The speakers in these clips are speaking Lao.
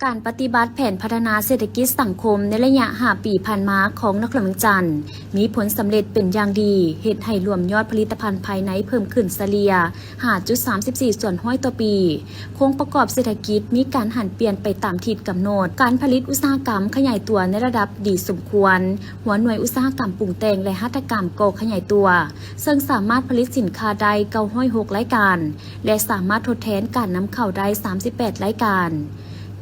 ການປະຕິບັດແຜນພັດທະນາເສດຖະກິດສັງຄົມໃນໄລຍະຫ້າປີຜ່ານມາຂອງນະຄອນຫຼວງວຽງຈັນ ມີຜົນສຳເລັດເປັນຢ່າງດີ, ເຮັດໃຫ້ລວມຍອດຜະລິດຕະພັນພາຍໃນເພີ່ມຂຶ້ນສະເລ່ຍຫ້າຈຸດສາມສິບສີ່ສ່ວນຮ້ອຍຕໍ່ປີ. ໂຄງປະກອບເສດຖະກິດມີການຫັນປ່ຽນໄປຕາມທິດກຳນົດ. ການຜະລິດອຸດສາຫະກຳຂະຫຍາຍຕົວໃນລະດັບດີສົມຄວນ, ຫົວໜ່ວຍອຸດສາຫະກຳປຸງແຕ່ງ ແລະ ຫັດຖະກຳກໍຂະຫຍາຍຕົວ, ເຊິ່ງສາມາດຜະລິດສິນຄ້າໄດ້ເກົ້າຮ້ອຍຫົກລາຍການ ແລະ ສາມາດທົດແທນການນຳເຂົ້າໄດ້ສາມສິບແປດລາຍການ.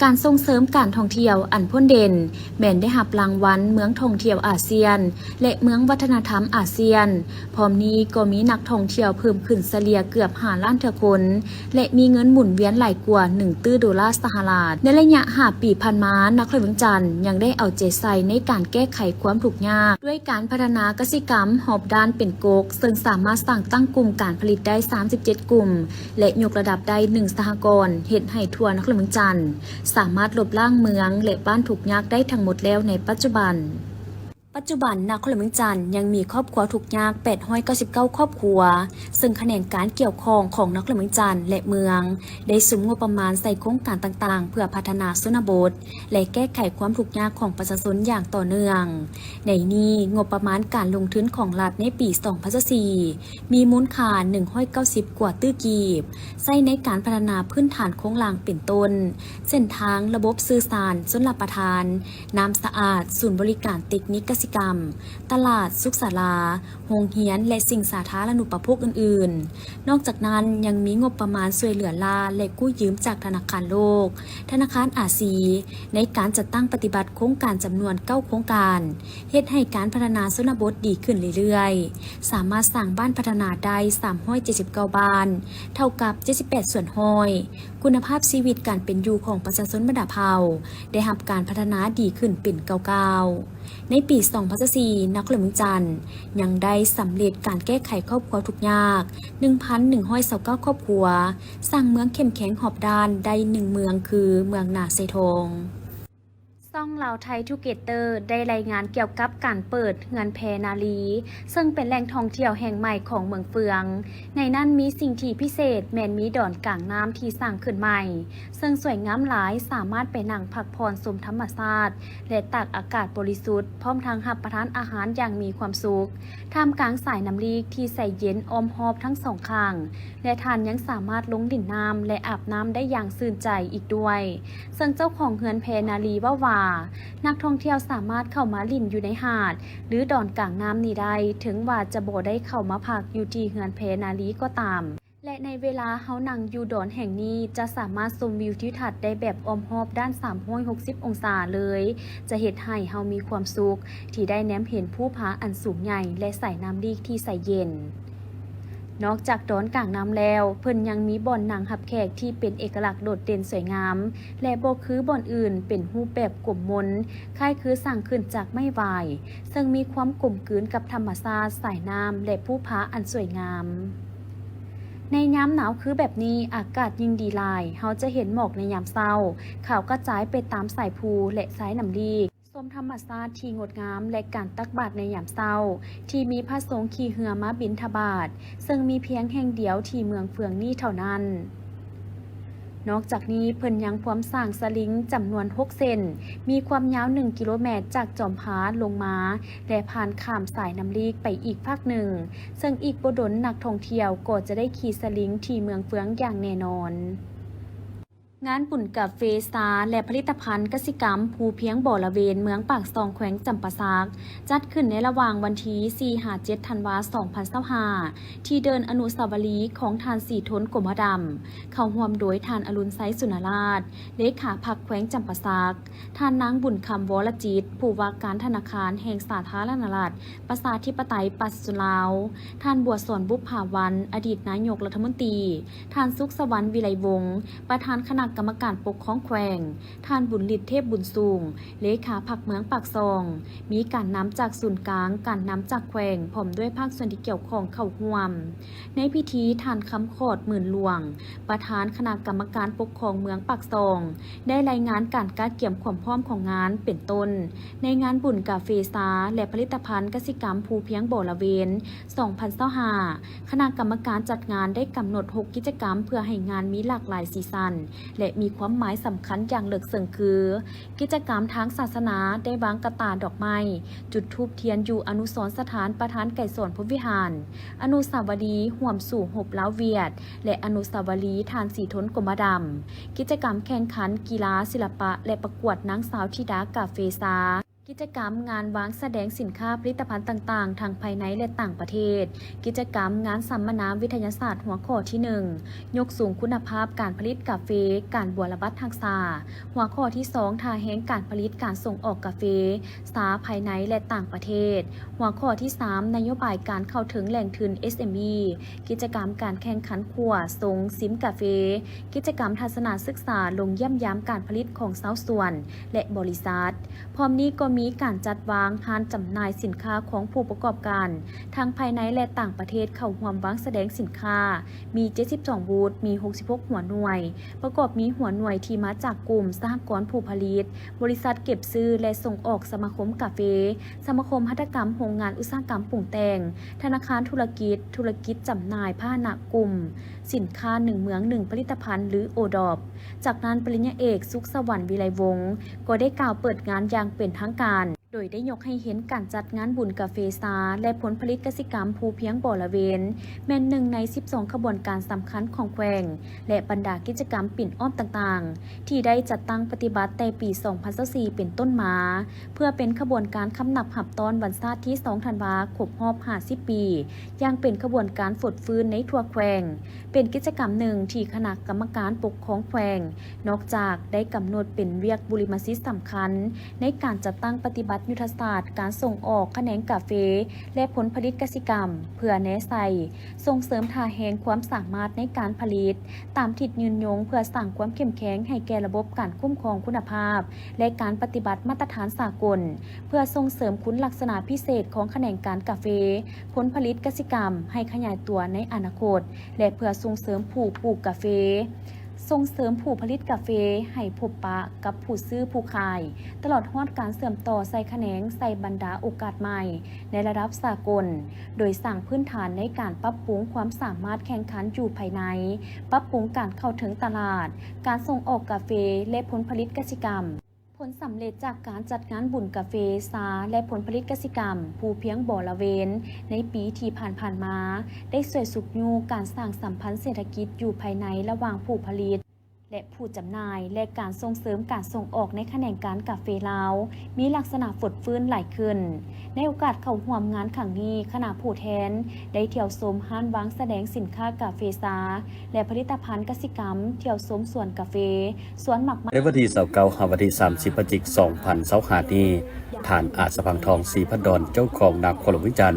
ການສົ່ງເສີມການທ່ອງທ່ຽວອັນໂດດເດັ່ນ ແມ່ນໄດ້ຮັບລາງວັນເມືອງທ່ອງທ່ຽວອາຊຽນ ແລະ ເມືອງວັດທະນະທຳອາຊຽນ. ພ້ອມນີ້ກໍມີນັກທ່ອງທ່ຽວເພີ່ມຂຶ້ນສະເລ່ຍເກືອບຫ້າລ້ານເທື່ອຄົນ ແລະ ມີເງິນໝູນວຽນຫຼາຍກວ່າໜຶ່ງຕື້ໂດລາສະຫະລັດ. ໃນໄລຍະຫ້າປີຜ່ານມາ, ນະຄອນຫຼວງວຽງຈັນຍັງໄດ້ເອົາໃຈໃສ່ໃນການແກ້ໄຂຄວາມທຸກຍາກ ດ້ວຍການພັດທະນາກະສິກຳຮອບດ້ານເປັນກົກ, ເຊິ່ງສາມາດສ້າງຕັ້ງກຸ່ມການຜະລິດໄດ້ສາມສິບເຈັດກຸ່ມ ແລະ ຍົກລະດັບໄດ້ໜຶ່ງສະຫະກອນ, ເຮັດໃຫ້ທົ່ວນະຄອນຫຼວງວຽງຈັນສາມາດລົບລ້າງເມືອງ ແລະ ບ້ານທຸກຍາກໄດ້ທັງໝົດແລ້ວໃນປັດຈຸບັນ. ປັດຈຸບັນ, ນະຄອນຫຼວງວຽງຈັນຍັງມີຄອບຄົວທຸກຍາກແປດຮ້ອຍເກົ້າສິບເກົ້າຄອບຄົວ, ເຊິ່ງຂະແໜງການກ່ຽວຂ້ອງຂອງນະຄອນຫຼວງວຽງຈັນ ແລະ ເມືອງ ໄດ້ສຸມງົບປະມານໃສ່ໂຄງການຕ່າງໆ ເພື່ອພັດທະນາຊົນນະບົດ ແລະ ແກ້ໄຂຄວາມທຸກຍາກຂອງປະຊາຊົນຢ່າງຕໍ່ເນື່ອງ. ໃນນີ້, ງົບປະມານການລົງທຶນຂອງລັດໃນປີສອງພັນຊາວສີ່ ມີມູນຄ່າໜຶ່ງຮ້ອຍເກົ້າສິບກວ່າຕື້ກີບ, ໃຊ້ໃນການພັດທະນາພື້ນຖານໂຄງລ່າງເປັນຕົ້ນ ເສັ້ນທາງ, ລະບົບສື່ສານຊົນລະປະທານ, ນ້ຳສະອາດ, ສູນບໍລິການເຕັກນິກກະສິກຳ, ຕະຫຼາດ, ສຸກສາລາ, ໂຮງຮຽນ ແລະ ສິ່ງສາທາລະນຸປະໂພກອື່ນໆ. ນອກຈາກນັ້ນ, ຍັງມີງົບປະມານຊ່ວຍເຫຼືອລ້າ ແລະ ກູ້ຢືມຈາກທະນາຄານໂລກ, ທະນາຄານອາຊີ ໃນການຈັດຕັ້ງປະຕິບັດໂຄງການຈຳນວນເກົ້າໂຄງການ, ເຮັດໃຫ້ການພັດທະນາຊົນນະບົດດີຂຶ້ນເລື້ອຍໆ, ສາມາດສ້າງບ້ານພັດທະນາໄດ້ສາມຮ້ອຍເຈັດສິບເກົ້າບ້ານ, ເທົ່າກັບເຈັດສິບແປດສ່ວນຮ້ອຍ, ຄຸນນະພາບຊີວິດການເປັນຢູ່ຂອງປະຊາຊົນບັນດາເຜົ່າໄດ້ຮັບການພັດທະນາດີຂຶ້ນເປັນກ້າວໆ. ໃນປີສອງພັນຊາວສີ່, ນະຄອນຫຼວງວຽງຈັນຍັງໄດ້ສຳເລັດການແກ້ໄຂຄອບຄົວທຸກຍາກໜຶ່ງພັນໜຶ່ງຮ້ອຍຊາວເກົ້າຄອບຄົວ, ສ້າງເມືອງເຂັ້ມແຂງຮອບດ້ານໄດ້ໜຶ່ງເມືອງ ຄືເມືອງນາຊາຍທອງ. ຊ່ອງລາວໄທທູເກເຕີໄດ້ລາຍງານກ່ຽວກັບການເປີດເຮືອນແພນາລີ, ເຊິ່ງເປັນແຫຼ່ງທ່ອງທ່ຽວແຫ່ງໃໝ່ຂອງເມືອງເຟືອງ. ໃນນັ້ນມີສິ່ງທີ່ພິເສດແມ່ນມີດອນກາງນ້ຳທີ່ສ້າງຂຶ້ນໃໝ່, ເຊິ່ງສວຍງາມຫຼາຍ, ສາມາດໄປນັ່ງພັກຜ່ອນຊົມທຳມະຊາດ ແລະ ຕາກອາກາດບໍລິສຸດ, ພ້ອມທັງຮັບປະທານອາຫານຢ່າງມີຄວາມສຸກ, ທ່າມກາງສາຍນ້ຳລີກທີ່ໃສເຢັນອ້ອມຮອບທັງສອງຂ້າງ ແລະ ທ່ານຍັງສາມາດລົງຫຼິ້ນນ້ຳ ແລະ ອາບນ້ຳໄດ້ຢ່າງຊື່ນໃຈອີກດ້ວຍ. ເຊິ່ງເຈົ້າຂອງເຮືອນແພນາລີເວົ້າວ່າ, ນັກທ່ອງທ່ຽວສາມາດເຂົ້າມາຫຼິ້ນຢູ່ໃນຫາດ ຫຼື ດອນກາງນ້ຳນີ້ໄດ້, ເຖິງວ່າຈະບໍ່ໄດ້ເຂົ້າມາພັກຢູ່ທີ່ເຮືອນແພນາລີກໍຕາມ. ແລະ ໃນເວລາເຮົານັ່ງຢູ່ດອນແຫ່ງນີ້ ຈະສາມາດຊົມວິວທິວທັດໄດ້ແບບອ້ອມຮອບດ້ານສາມຮ້ອຍຫົກສິບອົງສາເລີຍ, ຈະເຮັດໃຫ້ເຮົາມີຄວາມສຸກທີ່ໄດ້ແນມເຫັນພູຜາອັນສູງໃຫຍ່ ແລະ ສາຍນ້ຳລີກທີ່ໃສເຢັນ. ນອກຈາກດອນກາງນ້ຳແລ້ວ, ເພິ່ນຍັງມີບ່ອນນັ່ງຮັບແຂກທີ່ເປັນເອກະລັກໂດດເດັ່ນສວຍງາມ ແລະ ບໍ່ຄືບ່ອນອື່ນ, ເປັນຮູບແບບກົມມົນ, ຄ້າຍຄືສ້າງຂຶ້ນຈາກໄມ້ຫວາຍ, ເຊິ່ງມີຄວາມກົມກືນກັບທຳມະຊາດ, ສາຍນ້ຳ ແລະ ພູຜາອັນສວຍງາມ. ໃນຍາມໜາວຄືແບບນີ້, ອາກາດຍິ່ງດີຫຼາຍ, ເຮົາຈະເຫັນໝອກໃນຍາມເຊົ້າ ຂາວກະຈາຍໄປຕາມສາຍພູ ແລະ ສາຍນ້ຳລີກ, ຊົມທຳມະຊາດທີ່ງົດງາມ ແລະ ການຕັກບາດໃນຍາມເຊົ້າ ທີ່ມີພະສົງຂີ່ເຮືອມາບິນທະບາດ, ເຊິ່ງມີພຽງແຫ່ງດຽວທີ່ເມືອງເຟືອງນີ້ເທົ່ານັ້ນ. ນອກຈາກນີ້, ເພິ່ນຍັງພວມສ້າງສະລິງຈຳນວນຫົກເສັ້ນ, ມີຄວາມຍາວໜຶ່ງກິໂລແມັດຈາກຈອມຜາລົງມາ ແລະ ຜ່ານຂ້າມສາຍນ້ຳລີກໄປອີກຟາກໜຶ່ງ, ເຊິ່ງອີກບໍ່ດົນນັກທ່ອງທ່ຽວກໍຈະໄດ້ຂີ່ສະລິງທີ່ເມືອງເຟືອງຢ່າງແນ່ນອນ. ງານບຸນກາເຟຊາ ແລະ ຜະລິດຕະພັນກະສິກຳພູພຽງບໍລະເວນ ເມືອງປາກຊ່ອງ ແຂວງຈຳປາສັກ ຈັດຂຶ້ນໃນລະຫວ່າງວັນທີສີ່ຫາເຈັດທັນວາສອງພັນຊາວຫ້າ ທີ່ເດີ່ນອະນຸສາວະລີຂອງທ່ານສີທົນ ກົມມະດຳ, ເຂົ້າຮ່ວມໂດຍທ່ານອະລຸນໄຊ ສຸນນະລາດ ເລຂາພັກແຂວງຈຳປາສັກ, ທ່ານນາງບຸນຄຳ ວໍລະຈິດ ຜູ້ວ່າການທະນາຄານແຫ່ງສາທາລະນະລັດ ປະຊາທິປະໄຕປະຊາຊົນລາວ, ທ່ານ ບົວສອນ ບຸບຜາວັນ ອະດີດນາຍົກລັດຖະມົນຕີ, ທ່ານ ສຸກສະຫວັນ ວິໄລວົງ ປະທານຄະນະກຳມະການປົກຄອງແຂວງ, ທ່ານ ບຸນລິດ ເທບບຸນສູງ ເລຂາພັກເມືອງປາກຊ່ອງ, ມີການນຳຈາກສູນກາງ, ການນຳຈາກແຂວງ ພ້ອມດ້ວຍພາກສ່ວນທີ່ກ່ຽວຂ້ອງເຂົ້າຮ່ວມ. ໃນພິທີ, ທ່ານ ຄຳຂອດ ໝື່ນຫຼວງ ປະທານຄະນະກຳມະການປົກຄອງເມືອງປາກຊ່ອງ ໄດ້ລາຍງານການກະກຽມຄວາມພ້ອມຂອງງານ ເປັນຕົ້ນ ໃນງານບຸນກາເຟຊາ ແລະ ຜະລິດຕະພັນກະສິກຳພູພຽງບໍລະເວນ ສອງພັນຊາວຫ້າ ຄະນະກຳມະການຈັດງານໄດ້ກຳນົດຫົກກິດຈະກຳ ເພື່ອໃຫ້ງານມີຫຼາກຫຼາຍສີສັນ ແລ ແລະ ມີຄວາມໝາຍສຳຄັນຢ່າງເລິກເຊິ່ງຄື ກິດຈະກຳທາງສາສະໜາໄດ້ວາງກະຕ່າດອກໄມ້, ຈຸດທູບທຽນຢູ່ອະນຸສອນສະຖານປະທານໄກສອນພົມວິຫານ, ອະນຸສາວະລີຮ່ວມສູ້ຮົບລາວຫວຽດ ແລະ ອະນຸສາວະລີທ່ານສີທົນ ກົມມະດຳ, ກິດຈະກຳແຂ່ງຂັນກິລາ, ສິລະປະ ແລະ ປະກວດນາງສາວທິດາກາເຟຊາ. ກິດຈະກຳງານວາງສະແດງສິນຄ້າຜະລິດຕະພັນຕ່າງໆ ທັງພາຍໃນ ແລະ ຕ່າງປະເທດ, ກິດຈະກຳງານສຳມະນາວິທະຍາສາດຫົວຂໍ້ທີໜຶ່ງ ຍົກສູງຄຸນນະພາບການຜະລິດກາເຟ, ການບົວລະບັດຮັກສາ, ຫົວຂໍ້ທີສອງ ທ່າແຮງການຜະລິດການສົ່ງອອກກາເຟຊາພາຍໃນ ແລະ ຕ່າງປະເທດ, ຫົວຂໍ້ທີສາມ ນະໂຍບາຍການເຂົ້າເຖິງແຫຼ່ງທຶນ ເອສເອັມອີ, ກິດຈະກຳການແຂ່ງຂັນຂົ້ວ, ຊົງ, ຊິມກາເຟ, ກິດຈະກຳທັດສະນະສຶກສາລົງຢ້ຽມຢາມການຜະລິດຂອງຊາວສວນ ແລະ ບໍລິສັດ. ພ້ອມນີ້ກໍມີການຈັດວາງຮ້ານຈຳໜ່າຍສິນຄ້າຂອງຜູ້ປະກອບການທັງພາຍໃນ ແລະ ຕ່າງປະເທດເຂົ້າຮ່ວມວາງສະແດງສິນຄ້າ ມີເຈັດສິບສອງບູດ, ມີຫົກສິບຫົກຫົວໜ່ວຍ, ປະກອບມີຫົວໜ່ວຍທີ່ມາຈາກກຸ່ມສະຫະກອນຜູ້ຜະລິດ, ບໍລິສັດເກັບຊື້ ແລະ ສົ່ງອອກ, ສະມາຄົມກາເຟ, ສະມາຄົມຫັດຖະກຳໂຮງງານອຸດສາຫະກຳປຸງແຕ່ງ, ທະນາຄານທຸລະກິດ, ທຸລະກິດຈຳໜ່າຍພາຫະນະກຸ່ມສິນຄ້າໜຶ່ງເມືອງໜຶ່ງຜະລິດຕະພັນ ຫຼື ໂອດອບ. ຈາກນັ້ນ ປະລິນຍາເອກ ສຸກສະຫວັນ ວິໄລວົງ ກໍໄດ້ກ່າວເປີດງານຢ່າງເປັນທາງການ, ໂດຍໄດ້ຍົກໃຫ້ເຫັນການຈັດງານບຸນກາເຟຊາ ແລະ ຜົນຜະລິດກະສິກຳພູພຽງບໍລະເວນ ແມ່ນໜຶ່ງໃນສິບສອງຂະບວນການສຳຄັນຂອງແຂວງ ແລະ ບັນດາກິດຈະກຳປິ່ນອ້ອມຕ່າງໆ ທີ່ໄດ້ຈັດຕັ້ງປະຕິບັດແຕ່ປີສອງພັນຊາວສີ່ເປັນຕົ້ນມາ, ເພື່ອເປັນຂະບວນການຄຳນັບຮັບຕ້ອນວັນຊາດທີສອງທັນວາ ຄົບຮອບຫ້າສິບປີ ຢ່າງເປັນຂະບວນການຟົດຟື້ນໃນທົ່ວແຂວງ. ເປັນກິດຈະກຳໜຶ່ງທີ່ຄະນະກຳມະການປົກຄອງແຂວງ ນອກຈາກໄດ້ກຳນົດເປັນວຽກບຸລິມະສິດສຳຄັນໃນການຈັດຕັ້ງປະຕິບັດຍຸດທະສາດການສົ່ງອອກຂະແໜງກາເຟ ແລະ ຜົນຜະລິດກະສິກຳ ເພື່ອແນໃສ່ສົ່ງເສີມທ່າແຮງຄວາມສາມາດໃນການຜະລິດຕາມທິດຍືນຍົງ ເພື່ອສ້າງຄວາມເຂັ້ມແຂງໃຫ້ແກ່ລະບົບການຄຸ້ມຄອງຄຸນນະພາບ ແລະ ການປະຕິບັດມາດຕະຖານສາກົນ ເພື່ອສົ່ງເສີມຄຸນລັກສະນະພິເສດຂອງຂະແໜງການກາເຟ, ຜົນຜະລິດກະສິກຳ ໃຫ້ຂະຫຍາຍຕົວໃນອະນາຄົດ ແລະ ເພື່ອສົ່ງເສີມຜູ້ປູກກາເຟ, ສົ່ງເສີມຜູ້ຜະລິດກາເຟໃຫ້ພົບປະກັບຜູ້ຊື້ຜູ້ຂາຍ, ຕະຫຼອດຮອດການເຊື່ອມຕໍ່ໃສ່ຂະແໜງໃສ່ບັນດາໂອກາດໃໝ່ໃນລະດັບສາກົນ, ໂດຍສ້າງພື້ນຖານໃນການປັບປຸງຄວາມສາມາດແຂ່ງຂັນຢູ່ພາຍໃນ, ປັບປຸງການເຂົ້າເຖິງຕະຫຼາດ, ການສົ່ງອອກກາເຟ ແລະ ຜົນຜະລິດກະສິກຳ. ຜົນສຳເລັດຈາກການຈັດງານບຸນກາເຟຊາ ແລະ ຜົນຜະລິດກະສິກຳພູພຽງບໍລະເວນໃນປີທີ່ຜ່ານໆມາ ໄດ້ຊ່ວຍຊຸກຍູ້ການສ້າງສຳພັນເສດຖະກິດຢູ່ພາຍໃນລະຫວ່າງຜູ້ຜະລິດ ແລະ ຜູ້ຈຳໜ່າຍ ແລະ ການສົ່ງເສີມການສົ່ງອອກໃນຂະແໜງການກາເຟລາວ ມີລັກສະນະຟົດຟື້ນຫຼາຍຂຶ້ນ. ໃນໂອກາດເຂົ້າຮ່ວມງານຄັ້ງນີ້, ຄະນະຜູ້ແທນໄດ້ທ່ຽວຊົມຮ້ານວາງສະແດງສິນຄ້າກາເຟຊາ ແລະ ຜະລິດຕະພັນກະສິກຳ, ທ່ຽວຊົມສວນກາເຟ, ສວນໝາກໄມ້. ໃນວັນທີຊາວເກົ້າ ຫາວັນທີສາມສິບ ພະຈິກ ສອງພັນຊາວຫ້ານີ້, ທ່ານ ອາດສະພັງທອງ ສີພັນດອນ ເຈົ້າຄອງນະຄອນຫຼວງວຽງຈັນ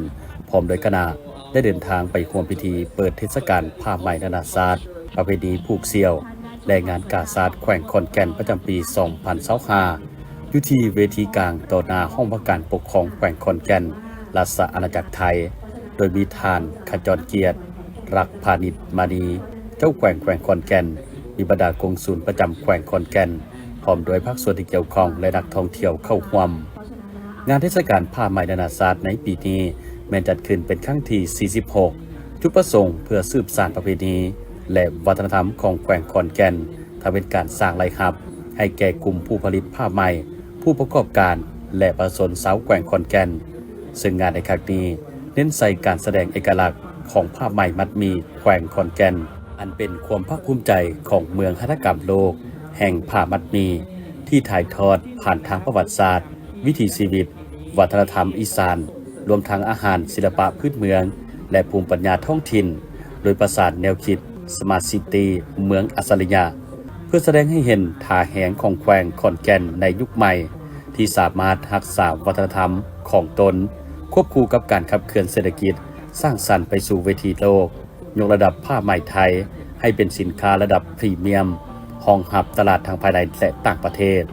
ພ້ອມດ້ວຍຄະນະ ໄດ້ເດີນທາງໄປຮ່ວມພິທີເປີດເທດສະການຜ້າໄໝນານາຊາດ ປະເພນີຜູກສ່ຽວ ແລະ ງານກາຊາດແຂວງຂອນແກ່ນ ປະຈຳປີສອງພັນຊາວຫ້າ ຢູ່ທີ່ເວທີກາງຕໍ່ໜ້າຫ້ອງວ່າການປົກຄອງແຂວງຂອນແກ່ນ ລາຊະອານາຈັກໄທ, ໂດຍມີທ່ານ ຂະຈອນກຽດ ລັກພານິດມານີ ເຈົ້າແຂວງແຂວງຂອນແກ່ນ, ມີບັນດາກົງສູນປະຈຳແຂວງຂອນແກ່ນ, ພ້ອມດ້ວຍພາກສ່ວນທີ່ກ່ຽວຂ້ອງ ແລະ ນັກທ່ອງທ່ຽວເຂົ້າຮ່ວມ. ງານເທດສະການຜ້າໄໝນານາຊາດໃນປີນີ້ແມ່ນຈັດຂຶ້ນເປັນຄັ້ງທີສີ່ສິບຫົກ, ຈຸດປະສົງເພື່ອສືບສານປະເພນີ ແລະ ວັດທະນະທຳຂອງແຂວງຂອນແກ່ນ, ທັງເປັນການສ້າງລາຍຮັບໃຫ້ແກ່ກຸ່ມຜູ້ຜະລິດຜ້າໄໝ, ຜູ້ປະກອບການ ແລະ ປະຊາຊົນຊາວແຂວງຂອນແກ່ນ. ເຊິ່ງງານໃນຄັ້ງນີ້ເນັ້ນໃສ່ການສະແດງເອກະລັກຂອງຜ້າໄໝມັດໝີ່ແຂວງຂອນແກ່ນ, ອັນເປັນຄວາມພາກພູມໃຈຂອງເມືອງຫັດຖະກຳໂລກແຫ່ງຜ້າມັດໝີ່ ທີ່ຖ່າຍທອດຜ່ານທາງປະຫວັດສາດ, ວິຖີຊີວິດ, ວັດທະນະທຳອີສານ, ລວມທັງອາຫານ, ສິລະປະພື້ນເມືອງ ແລະ ພູມປັນຍາທ້ອງຖິ່ນ, ໂດຍປະສານແນວຄິດ Smart City ເມືອງອັດສະລິຍະ ເພື່ອສະແດງໃຫ້ເຫັນທ່າແຮງຂອງແຂວງຂອນແກ່ນໃນຍຸກໃໝ່ ທີ່ສາມາດຮັກສາວັດທະນະທຳຂອງຕົນ, ຄວບຄູ່ກັບການຂັບເຄື່ອນເສດຖະກິດສ້າງສັນໄປສູ່ເວທີໂລກ, ຍົກລະດັບຜ້າໄໝໄທໃຫ້ເປັນສິນຄ້າລະດັບພຣີມຽມ, ຮອງຮັບຕະຫຼາດທັງພາຍໃນ ແລະ ຕ່າງປະເທດ.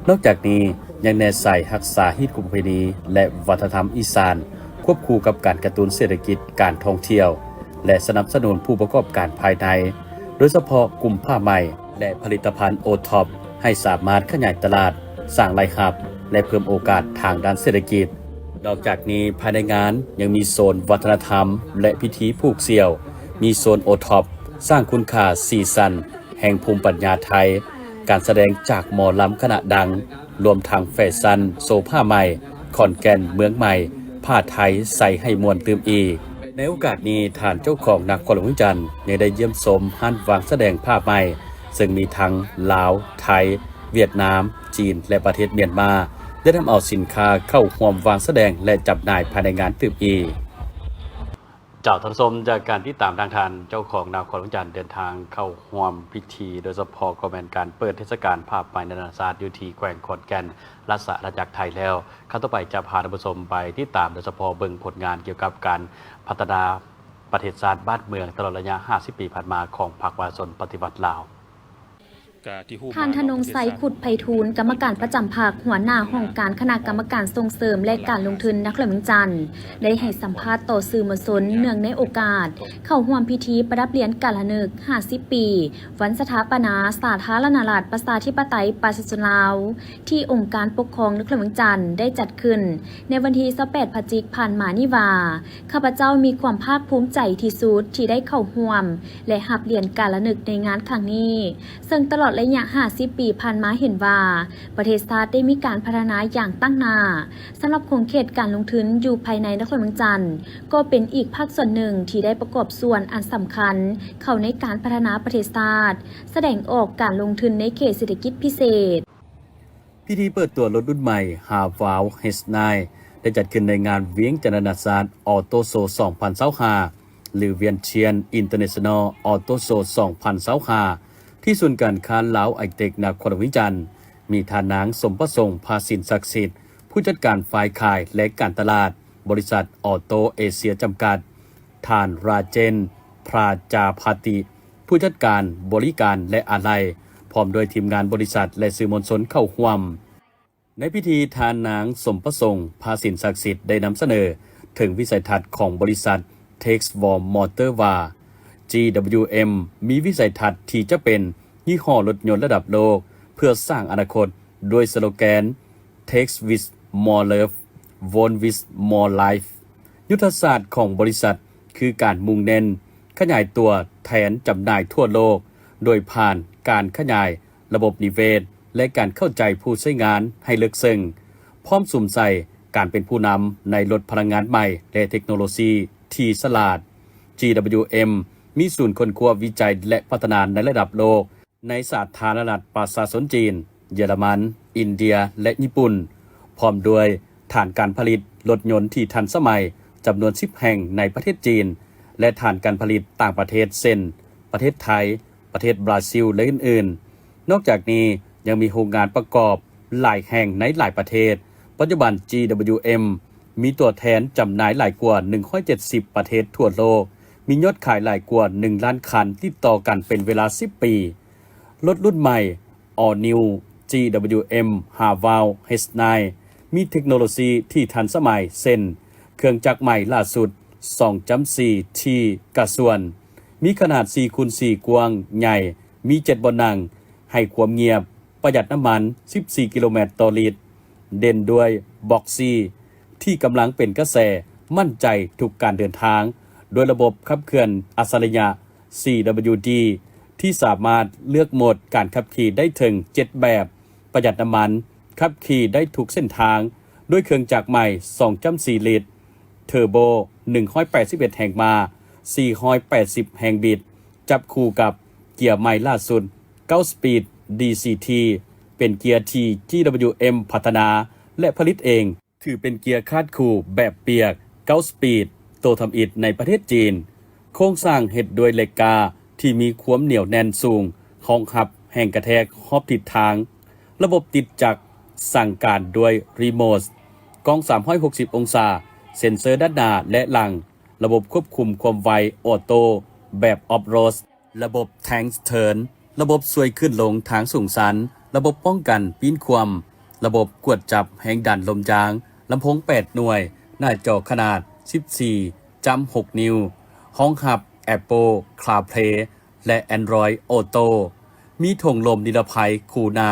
ນອກຈາກນີ້ຍັງແນໃສ່ຮັກສາຮີດຄອງປະເພນີ ແລະ ວັດທະນະທຳອີສານ, ຄວບຄູ່ກັບການກະຕຸ້ນເສດຖະກິດການທ່ອງທ່ຽວ ແລະ ສະໜັບສະໜູນຜູ້ປະກອບການພາຍໃນ, ໂດຍສະເພາະກຸ່ມຜ້າໄໝ ແລະ ຜະລິດຕະພັນໂອທັອບ ໃຫ້ສາມາດຂະຫຍາຍຕະຫຼາດ, ສ້າງລາຍຮັບ ແລະ ເພີ່ມໂອກາດທາງດ້ານເສດຖະກິດ. ນອກຈາກນີ້, ພາຍໃນງານຍັງມີໂຊນວັດທະນະທຳ ແລະ ພິທີຜູກສ່ຽວ, ມີໂຊນໂອທັອບ, ສ້າງຄຸນຄ່າ, ສີສັນ, ແຫ່ງພູມປັນຍາໄທ, ການສະແດງຈາກໝໍລຳຄະນະດັງ, ລວມທັງແຟຊັນໂຊຜ້າໄໝ້, ຂອນແກ່ນເມືອງໃໝ່, ຜ້າໄທໃສ່ໃຫ້ມ່ວນຕື່ມອີກ. ໃນໂອກາດນີ້, ທ່ານເຈົ້າຄອງນະຄອນຫຼວງວຽງຈັນ ຍັງໄດ້ຢ້ຽມຊົມຮ້ານວາງສະແດງຜ້າໄໝ້, ເຊິ່ງມີທັງລາວ, ໄທ, ຫວຽດນາມ, ຈີນ ແລະ ປະເທດມຽນມາ ໄດ້ນຳເອົາສິນຄ້າເຂົ້າຮ່ວມວາງສະແດງ ແລະ ຈຳໜ່າຍພາຍໃນງານຕື່ມອີກ. ເຈົ້າ, ທ່ານຜູ້ຊົມ, ຈາກການຕິດຕາມທາງທ່ານເຈົ້າຄອງນະຄອນຫຼວງວຽງຈັນເດີນທາງເຂົ້າຮ່ວມພິທີ, ໂດຍສະເພາະກໍແມ່ນການເປີດເທດສະການຜ້າໄໝ້ນານາຊາດຢູ່ທີ່ແຂວງຂອນແກ່ນ ລາຊະອານາຈັກໄທແລ້ວ. ຄຳຕໍ່ໄປຈະພາທ່ານຜູ້ຊົມໄປຕິດຕາມ ໂດຍສະເພາະເບິ່ງຜົນງານກ່ຽວກັບການພັດທະນາປະເທດຊາດບ້ານເມືອງ ຕະຫຼອດໄລຍະຫ້າສິບປີຜ່ານມາຂອງພັກປະຊາຊົນປະຕິວັດລາວ. ທ່ານ ທະນົງໄຊ ຂຸດໄພທູນ ກຳມະການປະຈຳພັກ, ຫົວໜ້າຫ້ອງການຄະນະກຳມະການສົ່ງເສີມ ແລະ ການລົງທຶນນະຄອນຫຼວງວຽງຈັນ ໄດ້ໃຫ້ສຳພາດຕໍ່ສື່ມວນຊົນ ເນື່ອງໃນໂອກາດເຂົ້າຮ່ວມພິທີປະດັບຫຼຽນການລະນຶກຫ້າສິບປີ ວັນສະຖາປະນາສາທາລະນະລັດ ປະຊາທິປະໄຕ ປະຊາຊົນລາວ ທີ່ອົງການປົກຄອງນະຄອນຫຼວງວຽງຈັນໄດ້ຈັດຂຶ້ນໃນວັນທີຊາວແປດ ພະຈິກ ຜ່ານມານີ້ວ່າ, ຂ້າພະເຈົ້າມີຄວາມພາກພູມໃຈທີ່ສຸດທີ່ໄດ້ເຂົ້າຮ່ວມ ແລະ ຮັບຫຼຽນການລະນຶກໃນງານຄັ້ງນີ້, ເຊິ່ງຕະຫຼອດໄລຍະຫ້າສິບປີຜ່ານມາເຫັນວ່າ ປະເທດຊາດໄດ້ມີການພັດທະນາຢ່າງຕັ້ງໜ້າ. ສຳລັບຂົງເຂດການລົງທຶນຢູ່ພາຍໃນນະຄອນຫຼວງວຽງຈັນ ກໍເປັນອີກພາກສ່ວນໜຶ່ງທີ່ໄດ້ປະກອບສ່ວນອັນສຳຄັນເຂົ້າໃນການພັດທະນາປະເທດຊາດ, ສະແດງອອກການລົງທຶນໃນເຂດເສດຖະກິດພິເສດ. ພິທີເປີດຕົວລົດລຸ້ນໃໝ່ ຮາວາວ ເອັສໄນ ໄດ້ຈັດຂຶ້ນໃນງານວຽງຈັນນານາຊາດ Auto Show ສອງພັນຊາວຫ້າ ຫຼື ວຽນທຽນ International Auto Show ສອງພັນຊາວຫ້າ ທີ່ສູນການຄ້າລາວໄອເຕັກ ນະຄອນຫຼວງວຽງຈັນ, ມີທ່ານນາງ ສົມປະສົງ ພາສິນສັກສິດ ຜູ້ຈັດການຝ່າຍຂາຍ ແລະ ການຕະຫຼາດ ບໍລິສັດ ອອໂຕເອເຊຍ ຈຳກັດ, ທ່ານ ຣາເຈນ ພຣາຈາພາຕິ ຜູ້ຈັດການບໍລິການ ແລະ ອາໄຫຼ່, ພ້ອມດ້ວຍທີມງານບໍລິສັດ ແລະ ສື່ມວນຊົນເຂົ້າຮ່ວມ. ໃນພິທີ, ທ່ານນາງ ສົມປະສົງ ພາສິນສັກສິດ ໄດ້ນຳສະເໜີເຖິງວິໄສທັດຂອງບໍລິສັດ Texas World Motor ວ່າ GWM ມີວິໄສທັດທີ່ຈະເປັນຍີ່ຫໍ້ລົດຍົນລະດັບໂລກ ເພື່ອສ້າງອະນາຄົດ ດ້ວຍສະໂລແກນ Take with more love, won with more life. ຍຸດທະສາດຂອງບໍລິສັດຄືການມຸ່ງເນັ້ນຂະຫຍາຍຕົວແທນຈຳໜ່າຍທົ່ວໂລກ ໂດຍຜ່ານການຂະຫຍາຍລະບົບນິເວດ ແລະ ການເຂົ້າໃຈຜູ້ໃຊ້ງານໃຫ້ເລິກເຊິ່ງ, ພ້ອມສຸມໃສ່ການເປັນຜູ້ນຳໃນລົດພະລັງງານໃໝ່ ແລະ ເທັກໂນໂລຊີທີ່ສະຫຼາດ. GWM ມີສູນຄົ້ນຄວ້າ, ວິໄຈ ແລະ ພັດທະນາໃນລະດັບໂລກ ໃນສາທາລະນະລັດປະຊາຊົນຈີນ, ເຢຍລະມັນ, ອິນເດຍ ແລະ ຍີ່ປຸ່ນ, ພ້ອມດ້ວຍຖານການຜະລິດລົດຍົນທີ່ທັນສະໄໝຈຳນວນສິບແຫ່ງໃນປະເທດຈີນ ແລະ ຖານການຜະລິດຕ່າງປະເທດ ເຊັ່ນ ປະເທດໄທ, ປະເທດບຣາຊິລ ແລະ ອື່ນໆ. ນອກຈາກນີ້ຍັງມີໂຮງງານປະກອບຫຼາຍແຫ່ງໃນຫຼາຍປະເທດ. ປັດຈຸບັນ GWM ມີຕົວແທນຈຳໜ່າຍຫຼາຍກວ່າໜຶ່ງຮ້ອຍເຈັດສິບປະເທດທົ່ວໂລກ, ມີຍອດຂາຍຫຼາຍກວ່າໜຶ່ງລ້ານຄັນຕິດຕໍ່ກັນເປັນເວລາສິບປີ. ລົດລຸ້ນໃໝ່ All New GWM Haval H nine ມີເທັກໂນໂລຊີທີ່ທັນສະໄໝ ເຊັ່ນ ເຄື່ອງຈັກໃໝ່ລ່າສຸດ ສອງຈຸດສີ່ T ກະຊວນ, ມີຂະໜາດສີ່ຄູນສີ່ ກວ້າງໃຫຍ່, ມີເຈັດບ່ອນນັ່ງ, ໃຫ້ຄວາມງຽບ, ປະຢັດນ້ຳມັນ ສິບສີ່ກິໂລແມັດຕໍ່ລິດ, ເດັ່ນດ້ວຍບັອກຊີທີ່ກຳລັງເປັນກະແສ, ໝັ້ນໃຈທຸກການເດີນທາງ, ດ້ວຍລະບົບຂັບເຄື່ອນອັດສະລິຍະ CWD ທີ່ສາມາດເລືອກໂໝດການຂັບຂີ່ໄດ້ເຖິງເຈັດແບບ, ປະຢັດນ້ຳມັນ, ຂັບຂີ່ໄດ້ທຸກເສັ້ນທາງ, ດ້ວຍເຄື່ອງຈັກໃໝ່ ສອງຈຸດສີ່ລິດ, ເທີໂບ ໜຶ່ງຮ້ອຍແປດສິບເອັດແຮງມ້າ, ສີ່ຮ້ອຍແປດສິບແຮງບິດ, ຈັບຄູ່ກັບເກຍໃໝ່ລ່າສຸດ ເກົ້າສະປີດ DCT ເປັນເກຍທີ່ GWM ພັດທະນາ ແລະ ຜະລິດເອງ. ຖືເປັນເກຍຄາດຄູ່ແບບປຽກ ເກົ້າສະປີດ ໂຕທຳອິດໃນປະເທດຈີນ. ໂຄງສ້າງເຮັດດ້ວຍເຫຼັກກ້າທີ່ມີຄວາມໜຽວແໜ້ນສູງ, ຮອງຮັບແຮງກະແທກຮອບທິດທາງ. ລະບົບຕິດຈັກສັ່ງການດ້ວຍຣີໂມດ, ກ້ອງສາມຮ້ອຍຫົກສິບອົງສາ, ເຊັນເຊີດ້ານໜ້າ ແລະ ຫຼັງ, ລະບົບຄວບຄຸມຄວາມໄວອອໂຕ້ແບບອອຟໂຣດ, ລະບົບ Tank Turn, ລະບົບຊ່ວຍຂຶ້ນລົງທາງສູງຊັນ, ລະບົບປ້ອງກັນປີ້ນຄວ່ຳ, ລະບົບກວດຈັບແຮງດັນລົມຢາງ, ລຳໂພງແປດໜ່ວຍ, ໜ້າຈໍຂະໜາດສິບສີ່ຈ້ຳຫົກນິ້ວ, ຮອງຮັບ Apple CarPlay ແລະ Android Auto, ມີຖົງລົມນິລະໄພຄູ່ໜ້າ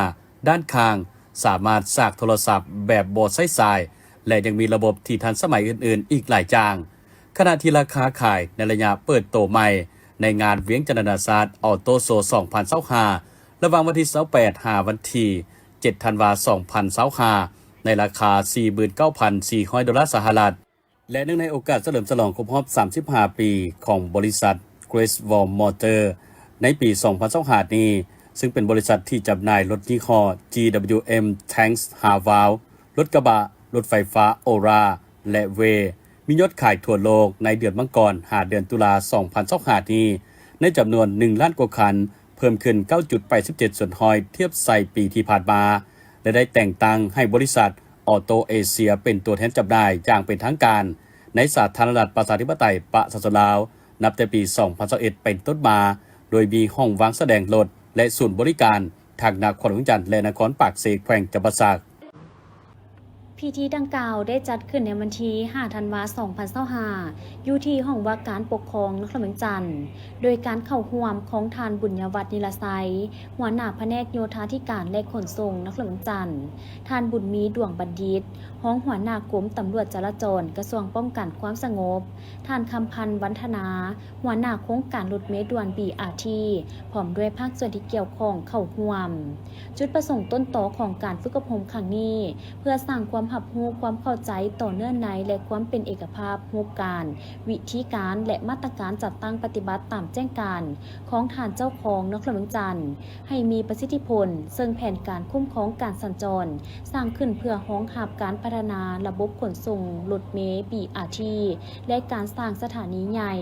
ດ້ານຂ້າງ, ສາມາດສາກໂທລະສັບແບບບໍ່ໃຊ້ສາຍ ແລະ ຍັງມີລະບົບທີ່ທັນສະໄໝອື່ນໆອີກຫຼາຍຢ່າງ. ຂະນະທີ່ລາຄາຂາຍໃນໄລຍະເປີດໂຕໃໝ່ ໃນງານວຽງຈັນນານາຊາດ Auto Show ສອງພັນຊາວຫ້າ ລະຫວ່າງວັນທີຊາວແປດ ຫາວັນທີເຈັດ ທັນວາ ສອງພັນຊາວຫ້າ ໃນລາຄາ ສີ່ໝື່ນເກົ້າພັນສີ່ຮ້ອຍໂດລາສະຫະລັດ ແລະ ເນື່ອງໃນໂອກາດສະເຫຼີມສະຫຼອງຄົບຮອບ ສາມສິບຫ້າ ປີ ຂອງບໍລິສັດ Great Wall Motor ໃນປີ ສອງພັນຊາວຫ້າ ນີ້, ຊຶ່ງເປັນບໍລິສັດທີ່ຈຳໜ່າຍລົດຍີ່ຫໍ້ GWM Tanks ຫ້າວາວ, ລົດກະບະ, ລົດໄຟຟ້າ Aura ແລະ Way ມີຍອດຂາຍທົ່ວໂລກໃນເດືອນມັງກອນ ຫາ ເດືອນຕຸລາ ສອງພັນຊາວຫ້າ ນີ້ ໃນຈຳນວນ ໜຶ່ງລ້ານກວ່າຄັນ, ເພີ່ມຂຶ້ນ ເກົ້າຈຸດແປດສິບເຈັດສ່ວນຮ້ອຍ ທຽບໃສ່ປີທີ່ຜ່ານມາ ແລະ ໄດ້ແຕ່ງຕັ້ງໃຫ້ບໍລິສັດ Auto Asia ເປັນຕົວແທນຈຳໜ່າຍຢ່າງເປັນທາງການ ໃນສາທາລະນະລັດປະຊາທິປະໄຕປະຊາຊົນລາວ ນັບແຕ່ປີ ສອງພັນຊາວເອັດ ເປັນຕົ້ນມາ, ໂດຍມີຫ້ອງວາງສະແດງລົດ ແລະ ສູນບໍລິການ ທັງນະຄອນຫຼວງວຽງຈັນ ແລະ ນະຄອນປາກເຊ ແຂວງຈຳປາສັກ. ພິທີດັ່ງກ່າວໄດ້ຈັດຂຶ້ນໃນວັນທີຫ້າ ທັນວາ ສອງພັນຊາວຫ້າ ຢູ່ທີ່ຫ້ອງວ່າການປົກຄອງນະຄອນຫຼວງວຽງຈັນ ໂດຍການເຂົ້າຮ່ວມຂອງທ່ານ ບຸນຍະວັດ ນິລະໄຊ ຫົວໜ້າພະແນກໂຍທາທິການ ແລະ ຂົນສົ່ງນະຄອນຫຼວງວຽງຈັນ, ທ່ານ ບຸນມີ ດວງບັນດິດ ຮອງຫົວໜ້າກົມຕຳຫຼວດຈະລາຈອນ ກະຊວງປ້ອງກັນຄວາມສະຫງົບ, ທ່ານ ຄຳພັນ ວັນທະນາ ຫົວໜ້າໂຄງການລົດເມດ່ວນ ບີອາທີ ພ້ອມດ້ວຍພາກສ່ວນທີ່ກ່ຽວຂ້ອງເຂົ້າຮ່ວມ. ຈຸດປະສົງຕົ້ນຕໍຂອງການຝຶກອົບຮົມຄັ້ງນີ້ ເພື່ອສ້າງຄວາມຮັບຮູ້, ຄວາມເຂົ້າໃຈຕໍ່ເນື້ອໃນ ແລະ ຄວາມເປັນເອກະພາບຮູບການ, ວິທີການ ແລະ ມາດຕະການຈັດຕັ້ງປະຕິບັດຕາມແຈ້ງການຂອງທ່ານເຈົ້າຄອງນະຄອນຫຼວງວຽງຈັນ ໃຫ້ມີປະສິດທິຜົນ, ເຊິ່ງແຜນການຄຸ້ມຄອງການສັນຈອນ ສ້າງຂຶ້ນເພື່ອຮອງຮັບການພັດທະນາລະບົບຂົນສົ່ງລົດເມ ບີອາທີ ແລະ ການສ້າງສະຖານີໃຫຍ່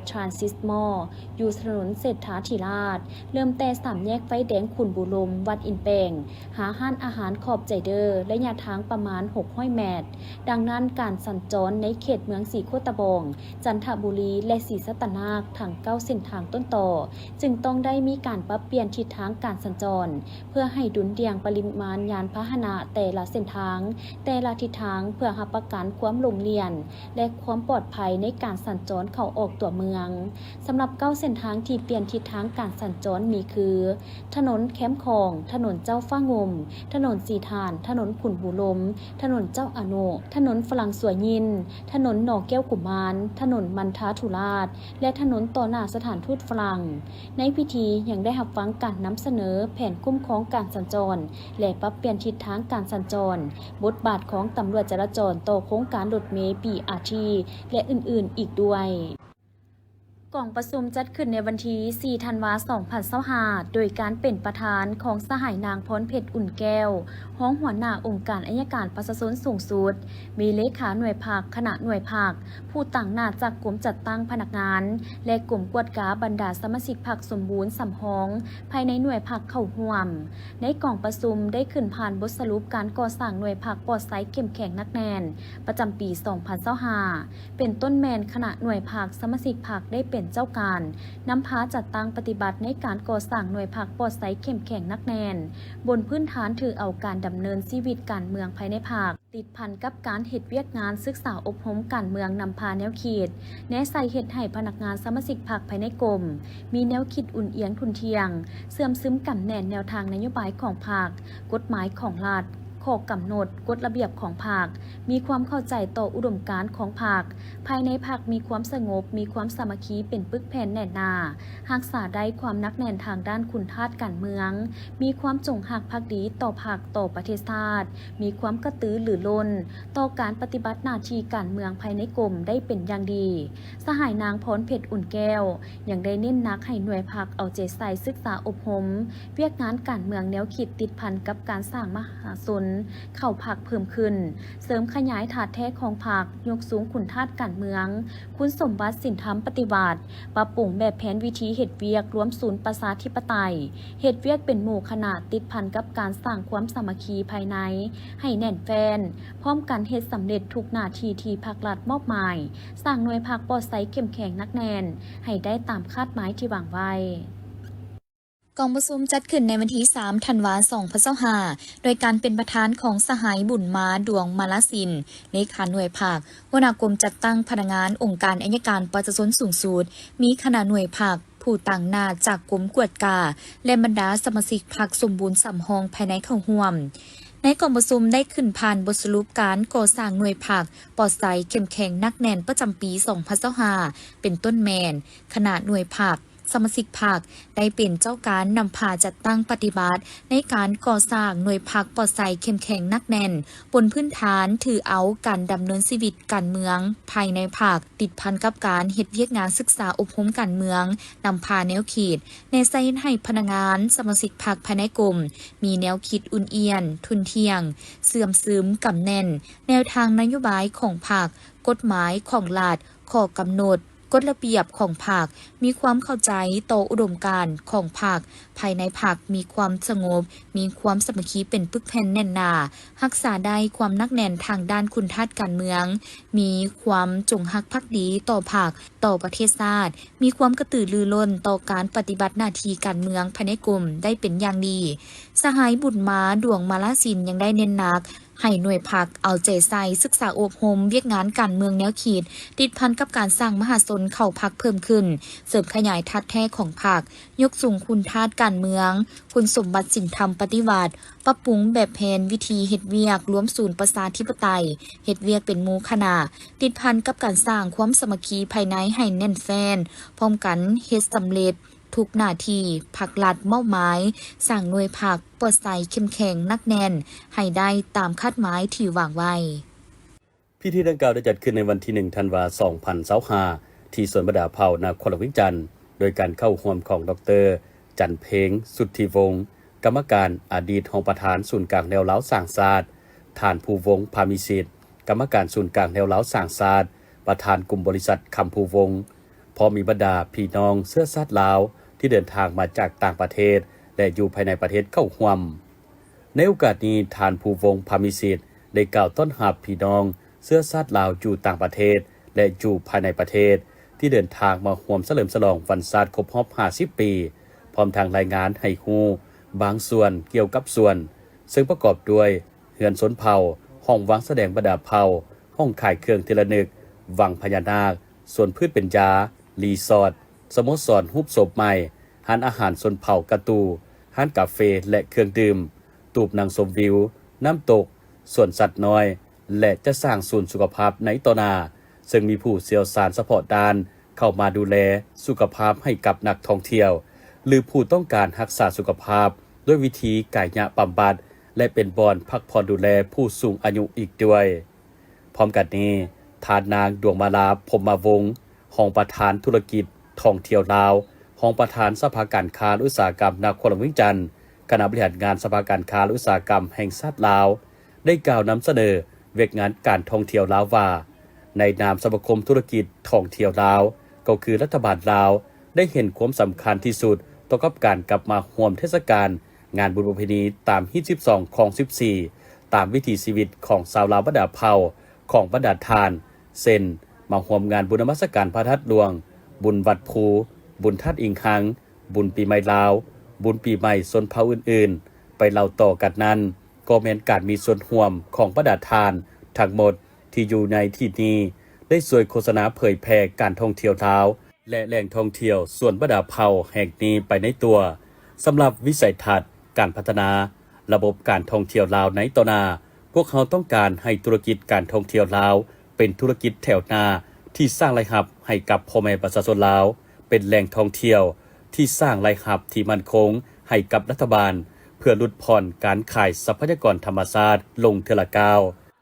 Transit Mall ຢູ່ຖະໜົນເສດຖາທິລາດ, ເລີ່ມແຕ່ສາມແຍກໄຟແດງຂຸນບູລົມ, ວັດອິນແປງ, ຫາຮ້ານອາຫານຂອບໃຈເດີ້, ໄລຍະທາງປະມານຫົກຮ້ອຍແມັດ. ດັ່ງນັ້ນ, ການສັນຈອນໃນເຂດເມືອງສີໂຄດຕະບອງ, ຈັນທະບູລີ ແລະ ສີສັດຕະນາກ ທັງເກົ້າເສັ້ນທາງຕົ້ນຕໍ ຈຶ່ງຕ້ອງໄດ້ມີການປັບປ່ຽນທິດທາງການສັນຈອນ ເພື່ອໃຫ້ດຸນດ່ຽງປະລິມານຍານພາຫະນະແຕ່ລະເສັ້ນທາງ, ແຕ່ລະທິດທາງ ເພື່ອຮັບປະກັນຄວາມໂລ່ງລ່ຽນ ແລະ ຄວາມປອດໄພໃນການສັນຈອນເຂົ້າອອກຕົວເມືອງ. ສຳລັບເກົ້າເສັ້ນທາງທີ່ປ່ຽນທິດທາງການສັນຈອນມີຄື ຖະໜົນແຄມຂອງ, ຖະໜົນເຈົ້າຟ້າງຸ່ມ, ຖະໜົນສີຖານ, ຖະໜົນຂຸນບູລົມ, ຖະໜົນເຈົ້າອະນຸ, ຖະໜົນຝຣັ່ງສັວຍິນ, ຖະໜົນໜໍແກ້ວກຸມານ, ຖະໜົນມັນທາທຸລາດ ແລະ ຖະໜົນຕໍ່ໜ້າສະຖານທູດຝຣັ່ງ. ໃນພິທີຍັງໄດ້ຮັບຟັງການນຳສະເໜີແຜນຄຸ້ມຄອງການສັນຈອນ ແລະ ປັບປ່ຽນທິດທາງການສັນຈອນ, ບົດບາດຂອງຕຳຫຼວດຈະລາຈອນຕໍ່ໂຄງການລົດເມ ບີອາທີ ແລະ ອື່ນໆອີກດ້ວຍ. ກອງປະຊຸມຈັດຂຶ້ນໃນວັນທີສີ່ ທັນວາ ສອງພັນຊາວຫ້າ ໂດຍການເປັນປະທານຂອງສະຫາຍນາງ ພອນເພັດ ອຸ່ນແກ້ວ ຮອງຫົວໜ້າອົງການໄອຍະການປະຊາຊົນສູງສຸດ, ມີເລຂາໜ່ວຍພັກ, ຄະນະໜ່ວຍພັກ, ຜູ້ຕາງໜ້າຈາກກົມຈັດຕັ້ງພະນັກງານ ແລະ ກົມກວດກາບັນດາສະມາຊິກພັກສົມບູນສຳຮອງພາຍໃນໜ່ວຍພັກເຂົ້າຮ່ວມ. ໃນກອງປະຊຸມໄດ້ຂຶ້ນຜ່ານບົດສະຫຼຸບການກໍ່ສ້າງໜ່ວຍພັກປອດໃສເຂັ້ມແຂງໜັກແໜ້ນ ປະຈຳປີສອງພັນຊາວຫ້າ ເປັນຕົ້ນແມ່ນຄະນະໜ່ວຍພັກ, ສະມາຊິກພັກໄດ້ເປັນເຈົ້າການນຳພາຈັດຕັ້ງປະຕິບັດໃນການກໍ່ສ້າງໜ່ວຍພັກປອດໃສເຂັ້ມແຂງໜັກແໜ້ນ ບົນພື້ນຖານຖືເອົາການດຳເນີນຊີວິດການເມືອງພາຍໃນພັກ ຕິດພັນກັບການເຮັດວຽກງານສຶກສາອົບຮົມການເມືອງນຳພາແນວຄິດ, ແນໃສ່ເຮັດໃຫ້ພະນັກງານສະມາຊິກພັກພາຍໃນກົມ ມີແນວຄິດອຸ່ນອຽງທຸ່ນທ່ຽງ, ເຊື່ອມຊຶມກຳແໜ້ນແນວທາງນະໂຍບາຍຂອງພັກ, ກົດໝາຍຂອງລັດ, ຂໍ້ກຳນົດ, ກົດລະບຽບຂອງພັກ, ມີຄວາມເຂົ້າໃຈຕໍ່ອຸດົມການຂອງພັກ, ພາຍໃນພັກມີຄວາມສະຫງົບ, ມີຄວາມສາມັກຄີເປັນປຶກແຜ່ນແໜ້ນໜາ, ຮັກສາໄດ້ຄວາມໜັກແໜ້ນທາງດ້ານຄຸນທາດການເມືອງ, ມີຄວາມຈົງຮັກພັກດີຕໍ່ພັກ, ຕໍ່ປະເທດຊາດ, ມີຄວາມກະຕືລືລົ້ນຕໍ່ການປະຕິບັດໜ້າທີ່ການເມືອງພາຍໃນກົມໄດ້ເປັນຢ່າງດີ. ສະຫາຍນາງ ພອນເພັດ ອຸ່ນແກ້ວ ຍັງໄດ້ເນັ້ນໜັກໃຫ້ໜ່ວຍພັກເອົາໃຈໃສ່ສຶກສາອົບຮົມວຽກງານການເມືອງແນວຄິດຕິດພັນກັບການສ້າງມະຫາຊົນເຂົ້າພັກເພີ່ມຂຶ້ນ, ເສີມຂະຫຍາຍທາດແທ້ຂອງພັກ, ຍົກສູງຄຸນທາດການເມືອງ, ຄຸນສົມບັດສິນທຳປະຕິວັດ, ປັບປຸງແບບແຜນວິທີເຮັດວຽກລວມສູນປະຊາທິປະໄຕ, ເຮັດວຽກເປັນໝູ່ຄະນະຕິດພັນກັບການສ້າງຄວາມສາມັກຄີພາຍໃນໃຫ້ແໜ້ນແຟ້ນ, ພ້ອມກັນເຮັດສຳເລັດທຸກໜ້າທີ່ທີ່ພັກລັດມອບໝາຍ, ສ້າງໜ່ວຍພັກປອດໃສເຂັ້ມແຂງໜັກແໜ້ນໃຫ້ໄດ້ຕາມຄາດໝາຍທີ່ວາງໄວ້. ກອງປະຊຸມຈັດຂຶ້ນໃນວັນທີສາມ ທັນວາ ສອງພັນຊາວຫ້າ ໂດຍການເປັນປະທານຂອງສະຫາຍ ບຸນມາ ດວງມາລາສິນ ເລຂາໜ່ວຍພັກ, ຫົວໜ້າກົມຈັດຕັ້ງພະນັກງານອົງການໄອຍະການປະຊາຊົນສູງສຸດ, ມີຄະນະໜ່ວຍພັກ, ຜູ້ຕາງໜ້າຈາກກົມກວດກາ ແລະ ບັນດາສະມາຊິກພັກສົມບູນສຳຮອງພາຍໃນເຂົ້າຮ່ວມ. ໃນກອງປະຊຸມໄດ້ຂຶ້ນຜ່ານບົດສະຫຼຸບການກໍ່ສ້າງໜ່ວຍພັກປອດໃສເຂັ້ມແຂງໜັກແໜ້ນປະຈຳປີສອງພັນຊາວຫ້າ ເປັນຕົ້ນແມ່ນ ຄະນະໜ່ວຍພັກ, ສະມາຊິກພັກ ໄດ້ເປັນເຈົ້າການນຳພາຈັດຕັ້ງປະຕິບັດໃນການກໍ່ສ້າງໜ່ວຍພັກປອດໃສເຂັ້ມແຂງໜັກແໜ້ນ, ບົນພື້ນຖານຖືເອົາການດຳເນີນຊີວິດການເມືອງພາຍໃນພັກ ຕິດພັນກັບການເຮັດວຽກງານສຶກສາອົບຮົມການເມືອງ, ນຳພາແນວຄິດ, ແນໃສ່ໃຫ້ພະນັກງານສະມາຊິກພັກພາຍໃນກົມ ມີແນວຄິດອຸ່ນອຽນ, ທຸ່ນທ່ຽງ, ເຊື່ອມຊຶມ, ກຳແໜ້ນ ແນວທາງນະໂຍບາຍຂອງພັກ, ກົດໝາຍຂອງລັດ, ຂໍ້ກຳນົດ, ກົດລະບຽບຂອງພັກ, ມີຄວາມເຂົ້າໃຈຕໍ່ອຸດົມການຂອງພັກ, ພາຍໃນພັກມີຄວາມສະຫງົບ, ມີຄວາມສາມັກຄີເປັນປຶກແຜ່ນແໜ້ນໜາ, ຮັກສາໄດ້ຄວາມໜັກແໜ້ນທາງດ້ານຄຸນທາດການເມືອງ, ມີຄວາມຈົງຮັກພັກດີຕໍ່ພັກ, ຕໍ່ປະເທດຊາດ, ມີຄວາມກະຕືລືລົ້ນຕໍ່ການປະຕິບັດໜ້າທີ່ການເມືອງພາຍໃນກົມໄດ້ເປັນຢ່າງດີ. ສະຫາຍ ບຸນມາ ດວງມາລາສິນ ຍັງໄດ້ເນັ້ນໜັກ ໃຫ້ໜ່ວຍພັກເອົາໃຈໃສ່ສຶກສາອົບຮົມວຽກງານການເມືອງແນວຄິດ ຕິດພັນກັບການສ້າງມະຫາຊົນເຂົ້າພັກເພີ່ມຂຶ້ນ, ເສີມຂະຫຍາຍທາດແທ້ຂອງພັກ, ຍົກສູງຄຸນທາດການເມືອງ, ຄຸນສົມບັດສິນທຳປະຕິວັດ, ປັບປຸງແບບແຜນວິທີເຮັດວຽກ, ລວມສູນປະຊາທິປະໄຕ, ເຮັດວຽກເປັນໝູ່ຄະນະ, ຕິດພັນກັບການສ້າງຄວາມສາມັກຄີພາຍໃນໃຫ້ແໜ້ນແຟ້ນ, ພ້ອມກັນເຮັດສຳເລັດ ທຸກໜ້າທີ່ພັກລັດມອບໝາຍ, ສ້າງໜ່ວຍພັກປອດໃສເຂັ້ມແຂງໜັກແໜ້ນໃຫ້ໄດ້ຕາມຄາດໝາຍທີ່ວາງໄວ້. ພິທີດັ່ງກ່າວໄດ້ຈັດຂຶ້ນໃນວັນທີໜຶ່ງ ທັນວາ ສອງພັນຊາວຫ້າ ທີ່ສວນບັນດາເຜົ່າ ນະຄອນຫຼວງວຽງຈັນ ໂດຍການເຂົ້າຮ່ວມຂອງ ດອກເຕີ ຈັນເພັງ ສຸດທິວົງ ກຳມະການ, ອະດີດຮອງປະທານສູນກາງແນວລາວສ້າງຊາດ, ທ່ານ ພູວົງ ພາມີສິດ ກຳມະການສູນກາງແນວລາວສ້າງຊາດ, ປະທານກຸ່ມບໍລິສັດຄຳພູວົງ ພ້ອມມີບັນດາພີ່ນ້ອງເຊື້ອຊາດລາວທີ່ເດີນທາງມາຈາກຕ່າງປະເທດ ແລະ ຢູ່ພາຍໃນປະເທດເຂົ້າຮ່ວມ. ໃນໂອກາດນີ້, ທ່ານ ພູວົງ ພາມີສິດ ໄດ້ກ່າວຕ້ອນຮັບພີ່ນ້ອງເຊື້ອຊາດລາວຢູ່ຕ່າງປະເທດ ແລະ ຢູ່ພາຍໃນປະເທດ ທີ່ເດີນທາງມາຮ່ວມສະເຫຼີມສະຫຼອງວັນຊາດຄົບຮອບຫ້າສິບປີ, ພ້ອມທັງລາຍງານໃຫ້ຮູ້ບາງສ່ວນກ່ຽວກັບສວນ, ເຊິ່ງປະກອບດ້ວຍ ເຮືອນຊົນເຜົ່າ, ຫ້ອງວາງສະແດງບັນດາເຜົ່າ, ຫ້ອງຂາຍເຄື່ອງທີ່ລະນຶກ, ວັງພະຍານາກ, ສວນພືດເປັນຢາ, ຣີສອດ, ສະໂມສອນຮູບໂສມໃໝ່, ຮ້ານອາຫານຊົນເຜົ່າກະຕູ, ຮ້ານກາເຟ ແລະ ເຄື່ອງດື່ມ, ຕູບນັ່ງຊົມວິວ, ນ້ຳຕົກ, ສວນສັດນ້ອຍ ແລະ ຈະສ້າງສູນສຸຂະພາບໃນຕໍ່ໜ້າ, ເຊິ່ງມີຜູ້ຊ່ຽວຊານສະເພາະດ້ານເຂົ້າມາດູແລສຸຂະພາບໃຫ້ກັບນັກທ່ອງທ່ຽວ ຫຼື ຜູ້ຕ້ອງການຮັກສາສຸຂະພາບດ້ວຍວິທີກາຍະບຳບັດ ແລະ ເປັນບ່ອນພັກຜ່ອນດູແລຜູ້ສູງອາຍຸອີກດ້ວຍ. ພ້ອມກັນນີ້, ທ່ານນາງ ດວງມາລາ ພົມມະວົງ ຮອງປະທານທຸລະກິດທ່ອງທ່ຽວລາວ, ຮອງປະທານສະພາການຄ້າ ແລະ ອຸດສາຫະກຳນະຄອນຫຼວງວຽງຈັນ, ຄະນະບໍລິຫານງານສະພາການຄ້າ ແລະ ອຸດສາຫະກຳແຫ່ງຊາດລາວ ໄດ້ກ່າວນຳສະເໜີວຽກງານການທ່ອງທ່ຽວລາວວ່າ, ໃນນາມສະມາຄົມທຸລະກິດທ່ອງທ່ຽວລາວ, ກໍຄືລັດຖະບານລາວ ໄດ້ເຫັນຄວາມສຳຄັນທີ່ສຸດຕໍ່ກັບການກັບມາຮ່ວມເທດສະການງານບຸນປະເພນີຕາມຮີດສິບສອງ ຄອງສິບສີ່ ຕາມວິຖີຊີວິດຂອງຊາວລາວບັນດາເຜົ່າ ຂອງບັນດາທ່ານ ເຊັ່ນ ມາຮ່ວມງານບຸນນະມັດສະການພະທາດຫຼວງ, ບຸນວັດພູ, ບຸນທາດອີງຮັງ, ບຸນປີໃໝ່ລາວ, ບຸນປີໃໝ່ຊົນເຜົ່າອື່ນໆ. ໄປເລົ່າຕໍ່ກັນນັ້ນ, ກໍແມ່ນການມີສ່ວນຮ່ວມຂອງບັນດາທ່ານທັງໝົດທີ່ຢູ່ໃນທີ່ນີ້ ໄດ້ຊ່ວຍໂຄສະນາເຜີຍແຜ່ການທ່ອງທ່ຽວລາວ ແລະ ແຫຼ່ງທ່ອງທ່ຽວສວນບັນດາເຜົ່າແຫ່ງນີ້ໄປໃນຕົວ. ສຳລັບວິໄສທັດການພັດທະນາລະບົບການທ່ອງທ່ຽວລາວໃນຕໍ່ໜ້າ, ພວກເຮົາຕ້ອງການໃຫ້ທຸລະກິດການທ່ອງທ່ຽວລາວເປັນທຸລະກິດແຖວໜ້າທີ່ສ້າງລາຍຮັບໃຫ້ກັບພໍ່ແມ່ປະຊາຊົນລາວ, ເປັນແຫຼ່ງທ່ອງທ່ຽວທີ່ສ້າງລາຍຮັບທີ່ໝັ້ນຄົງໃຫ້ກັບລັດຖະບານ ເພື່ອຫຼຸດຜ່ອນການຂາຍຊັບພະຍາກອນທຳມະຊາດລົງເທື່ອລະກ້າວ.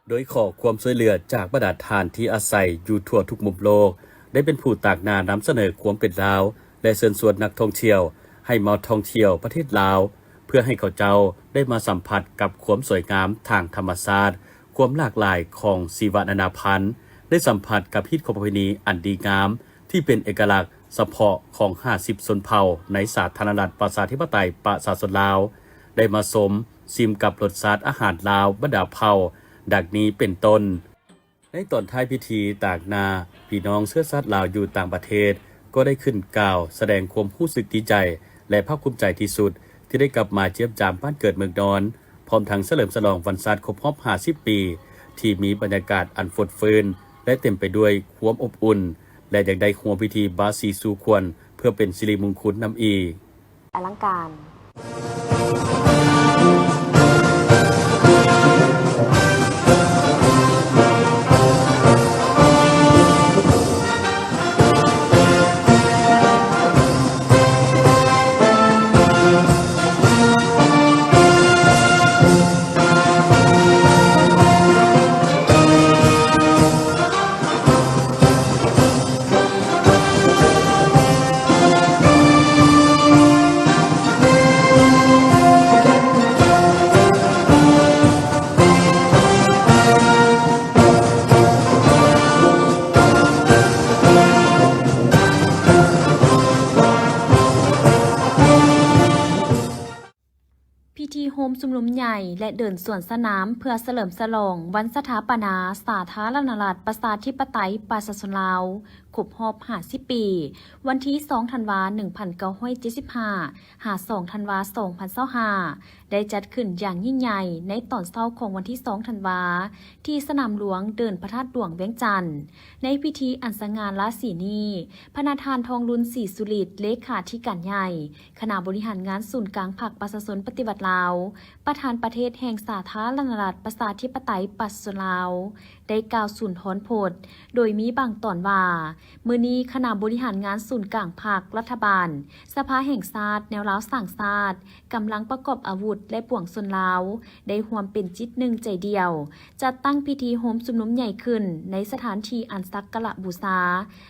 ໂດຍຂໍຄວາມຊ່ວຍເຫຼືອຈາກບັນດາທ່ານທີ່ອາໄສຢູ່ທົ່ວທຸກມຸມໂລກ, ໄດ້ເປັນຜູ້ຕາກໜ້ານຳສະເໜີຄວາມເປັນລາວ ແລະ ເຊີນຊວນນັກທ່ອງທ່ຽວໃຫ້ມາທ່ອງທ່ຽວປະເທດລາວ, ເພື່ອໃຫ້ເຂົາເຈົ້າໄດ້ມາສຳຜັດກັບຄວາມສວຍງາມທາງທຳມະຊາດ, ຄວາມຫຼາກຫຼາຍຂອງຊີວະນານາພັນ, ໄດ້ສຳຜັດກັບຮີດຄອງປະເພນີອັນດີງາມ ທີ່ເປັນເອກະລັກສະເພາະຂອງຫ້າສິບຊົນເຜົ່າໃນສາທາລະນະລັດປະຊາທິປະໄຕປະຊາຊົນລາວ, ໄດ້ມາຊົມຊິມກັບລົດຊາດອາຫານລາວບັນດາເຜົ່າ ດັ່ງນີ້ເປັນຕົ້ນ. ໃນຕອນທ້າຍພິທີ, ຕາງໜ້າພີ່ນ້ອງເຊື້ອຊາດລາວຢູ່ຕ່າງປະເທດ ກໍໄດ້ຂຶ້ນກ່າວສະແດງຄວາມຮູ້ສຶກດີໃຈ ແລະ ພາກພູມໃຈທີ່ສຸດທີ່ໄດ້ກັບມາຢ້ຽມຢາມບ້ານເກີດເມືອງນອນ, ພ້ອມທັງສະເຫຼີມສະຫຼອງວັນຊາດຄົບຮອບຫ້າສິບປີ ທີ່ມີບັນຍາກາດອັນຟົດຟື້ນ ແລະ ເຕັມໄປດ້ວຍຄວາມອົບອຸ່ນ ແລະ ຍັງໄດ້ຮ່ວມພິທີບາສີສູ່ຂວັນ ເພື່ອເປັນສິລິມຸງຄຸນນຳອີກ. ອະລັງການ. ະເດີນສວນສະໜາມ ເພື່ອສະເຫຼີມສະຫຼອງວັນສະຖາປະນາສາທາລະນະລັດ ປະຊາທິປະໄຕ ປະຊາຊົນລາວ ຄົບຮອບຫ້າສິບປີ ວັນທີສອງທັນວາໜຶ່ງພັນເກົ້າຮ້ອຍເຈັດສິບຫ້າ ຫາສອງທັນວາສອງພັນຊາວຫ້າ ໄດ້ຈັດຂຶ້ນຢ່າງຍິ່ງໃຫຍ່ໃນຕອນເຊົ້າຂອງວັນທີສອງທັນວາ ທີ່ສະໜາມຫຼວງເດີ່ນພະທາດຫຼວງວຽງຈັນ. ໃນພິທີອັນສະຫງ່າລາສີນີ້ ພະນະທ່ານ ທອງລຸນ ສີສຸລິດ ເລຂາທິການໃຫຍ່ ຄະນະບໍລິຫານງານສູນກາງພັກປະຊາຊົນປະຕິວັດລາວ, ປະທານປະເທດແຫ່ງສາທາລະນະລັດ ປະຊາທິປະໄຕ ປະຊາຊົນລາວ ໄດ້ກ່າວສຸນທອນພົດ ໂດຍມີບາງຕອນວ່າ, ມື້ນີ້ຄະນະບໍລິຫານງານສູນກາງພັກ, ລັດຖະບານ, ສະພາແຫ່ງຊາດ, ແນວລາວສ້າງຊາດ, ກຳລັງປະກອບອາວຸດ ແລະ ປວງຊົນລາວ ໄດ້ຮ່ວມເປັນຈິດໜຶ່ງໃຈດຽວ ຈັດຕັ້ງພິທີໂຮມຊຸມນຸມໃຫຍ່ຂຶ້ນໃນສະຖານທີ່ອັນສັກກາລະບູຊາ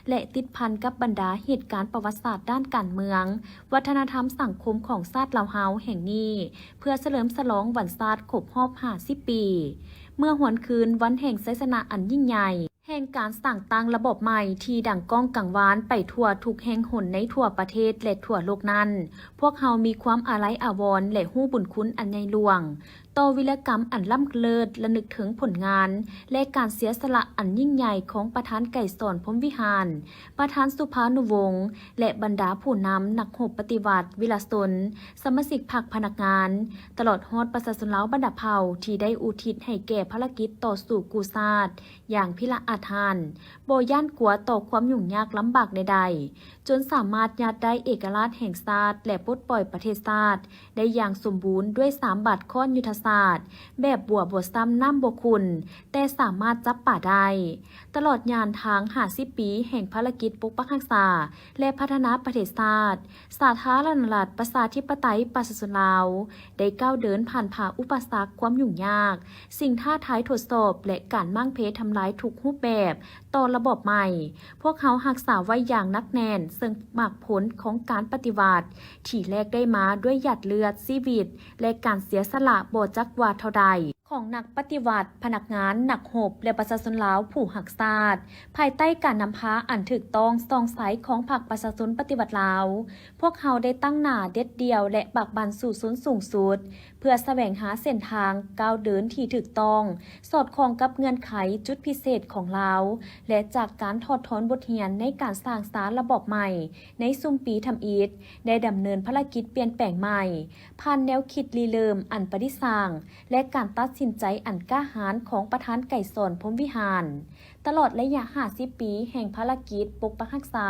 ແລະ ຕິດພັນກັບບັນດາເຫດການປະຫວັດສາດດ້ານການເມືອງ, ວັດທະນະທຳສັງຄົມຂອງຊາດລາວເຮົາແຫ່ງນີ້ ເພື່ອສະເຫຼີມສະຫຼອງວັນຊາດຄົບຮອບຫ້າສິບປີ. ເມື່ອຫວນຄືນວັນແຫ່ງໄຊຊະນະອັນຍິ່ງໃຫຍ່ ແຫ່ງການສ້າງຕັ້ງລະບອບໃໝ່ທີ່ດັງກ້ອງກັງວານໄປທົ່ວທຸກແຫ່ງຫົນໃນທົ່ວປະເທດ ແລະ ທົ່ວໂລກນັ້ນ, ພວກເຮົາມີຄວາມອາໄລອາວອນ ແລະ ຮູ້ບຸນຄຸນອັນໃຫຍ່ຫຼວງ ຕໍ່ວິລະກຳອັນລ້ຳເລີດ ລະນຶກເຖິງຜົນງານ ແລະ ການເສຍສະຫຼະອັນຍິ່ງໃຫຍ່ຂອງປະທານໄກສອນ ພົມວິຫານ, ປະທານສຸພານຸວົງ ແລະ ບັນດາຜູ້ນຳນັກຮົບປະຕິວັດ, ວິລະຊົນ, ສະມາຊິກພັກພະນັກງານ, ຕະຫຼອດຮອດປະຊາຊົນລາວບັນດາເຜົ່າ ທີ່ໄດ້ອຸທິດໃຫ້ແກ່ພາລະກິດຕໍ່ສູ້ກູ້ຊາດຢ່າງພິລະອາດຫານ, ບໍ່ຢ້ານກົວຕໍ່ຄວາມຫຍຸ້ງຍາກລຳບາກໃດໆ, ຈົນສາມາດຍາດໄດ້ເອກະລາດແຫ່ງຊາດ ແລະ ປົດປ່ອຍປະເທດຊາດ ໄດ້ຢ່າງສົມບູນດ້ວຍສາມບາດຄ້ອນຍຸດທະສາດ ແບບບົວບໍ່ຊ້ຳນ້ຳບໍ່ຂຸ່ນ ແຕ່ສາມາດຈັບປາໄດ້. ຕະຫຼອດຍານທາງຫ້າສິບປີແຫ່ງພາລະກິດປົກປັກຮັກສາ ແລະ ພັດທະນາປະເທດຊາດ ສາທາລະນະລັດ ປະຊາທິປະໄຕ ປະຊາຊົນລາວ ໄດ້ກ້າວເດີນຜ່ານຜ່າອຸປະສັກ, ຄວາມຫຍຸ້ງຍາກ, ສິ່ງທ້າທາຍທົດສອບ ແລະ ການມ້າງເພທຳລາຍທຸກຮູບແບບຕໍ່ລະບອບໃໝ່. ພວກເຮົາຮັກສາໄວ້ຢ່າງໜັກແໜ້ນເຊິ່ງໝາກຜົນຂອງການປະຕິວັດ ທີ່ແລກໄດ້ມາດ້ວຍຫຍາດເລືອດ, ຊີວິດ ແລະ ການເສຍສະຫຼະບໍ່ຈັກວ່າເທົ່າໃດ ຂອງນັກປະຕິວັດ, ພະນັກງານ, ນັກຮົບ ແລະ ປະຊາຊົນລາວຜູ້ຮັກຊາດ. ພາຍໃຕ້ການນຳພາອັນຖືກຕ້ອງສ່ອງໃສຂອງພັກປະຊາຊົນປະຕິວັດລາວ, ພວກເຮົາໄດ້ຕັ້ງໜ້າເດັດດ່ຽວ ແລະ ປາກບັ້ນສູ້ຊົນສູງສຸດ ເພື່ອສະແຫວງຫາເສັ້ນທາງກ້າວເດີນທີ່ຖືກຕ້ອງ, ສອດຄ່ອງກັບເງື່ອນໄຂຈຸດພິເສດຂອງລາວ ແລະ ຈາກການຖອດຖອນບົດຮຽນໃນການສ້າງສາລະບອບໃໝ່ໃນຊຸມປີທຳອິດ ໄດ້ດຳເນີນພາລະກິດປ່ຽນແປງໃໝ່ ຜ່ານແນວຄິດລິເລີ່ມອັນປະດິດສ້າງ ແລະ ການຕັດສິນໃຈອັນກ້າຫານຂອງປະທານໄກສອນ ພົມວິຫານ. ຕະຫຼອດໄລຍະຫ້າສິບປີແຫ່ງພາລະກິດປົກປັກຮັກສາ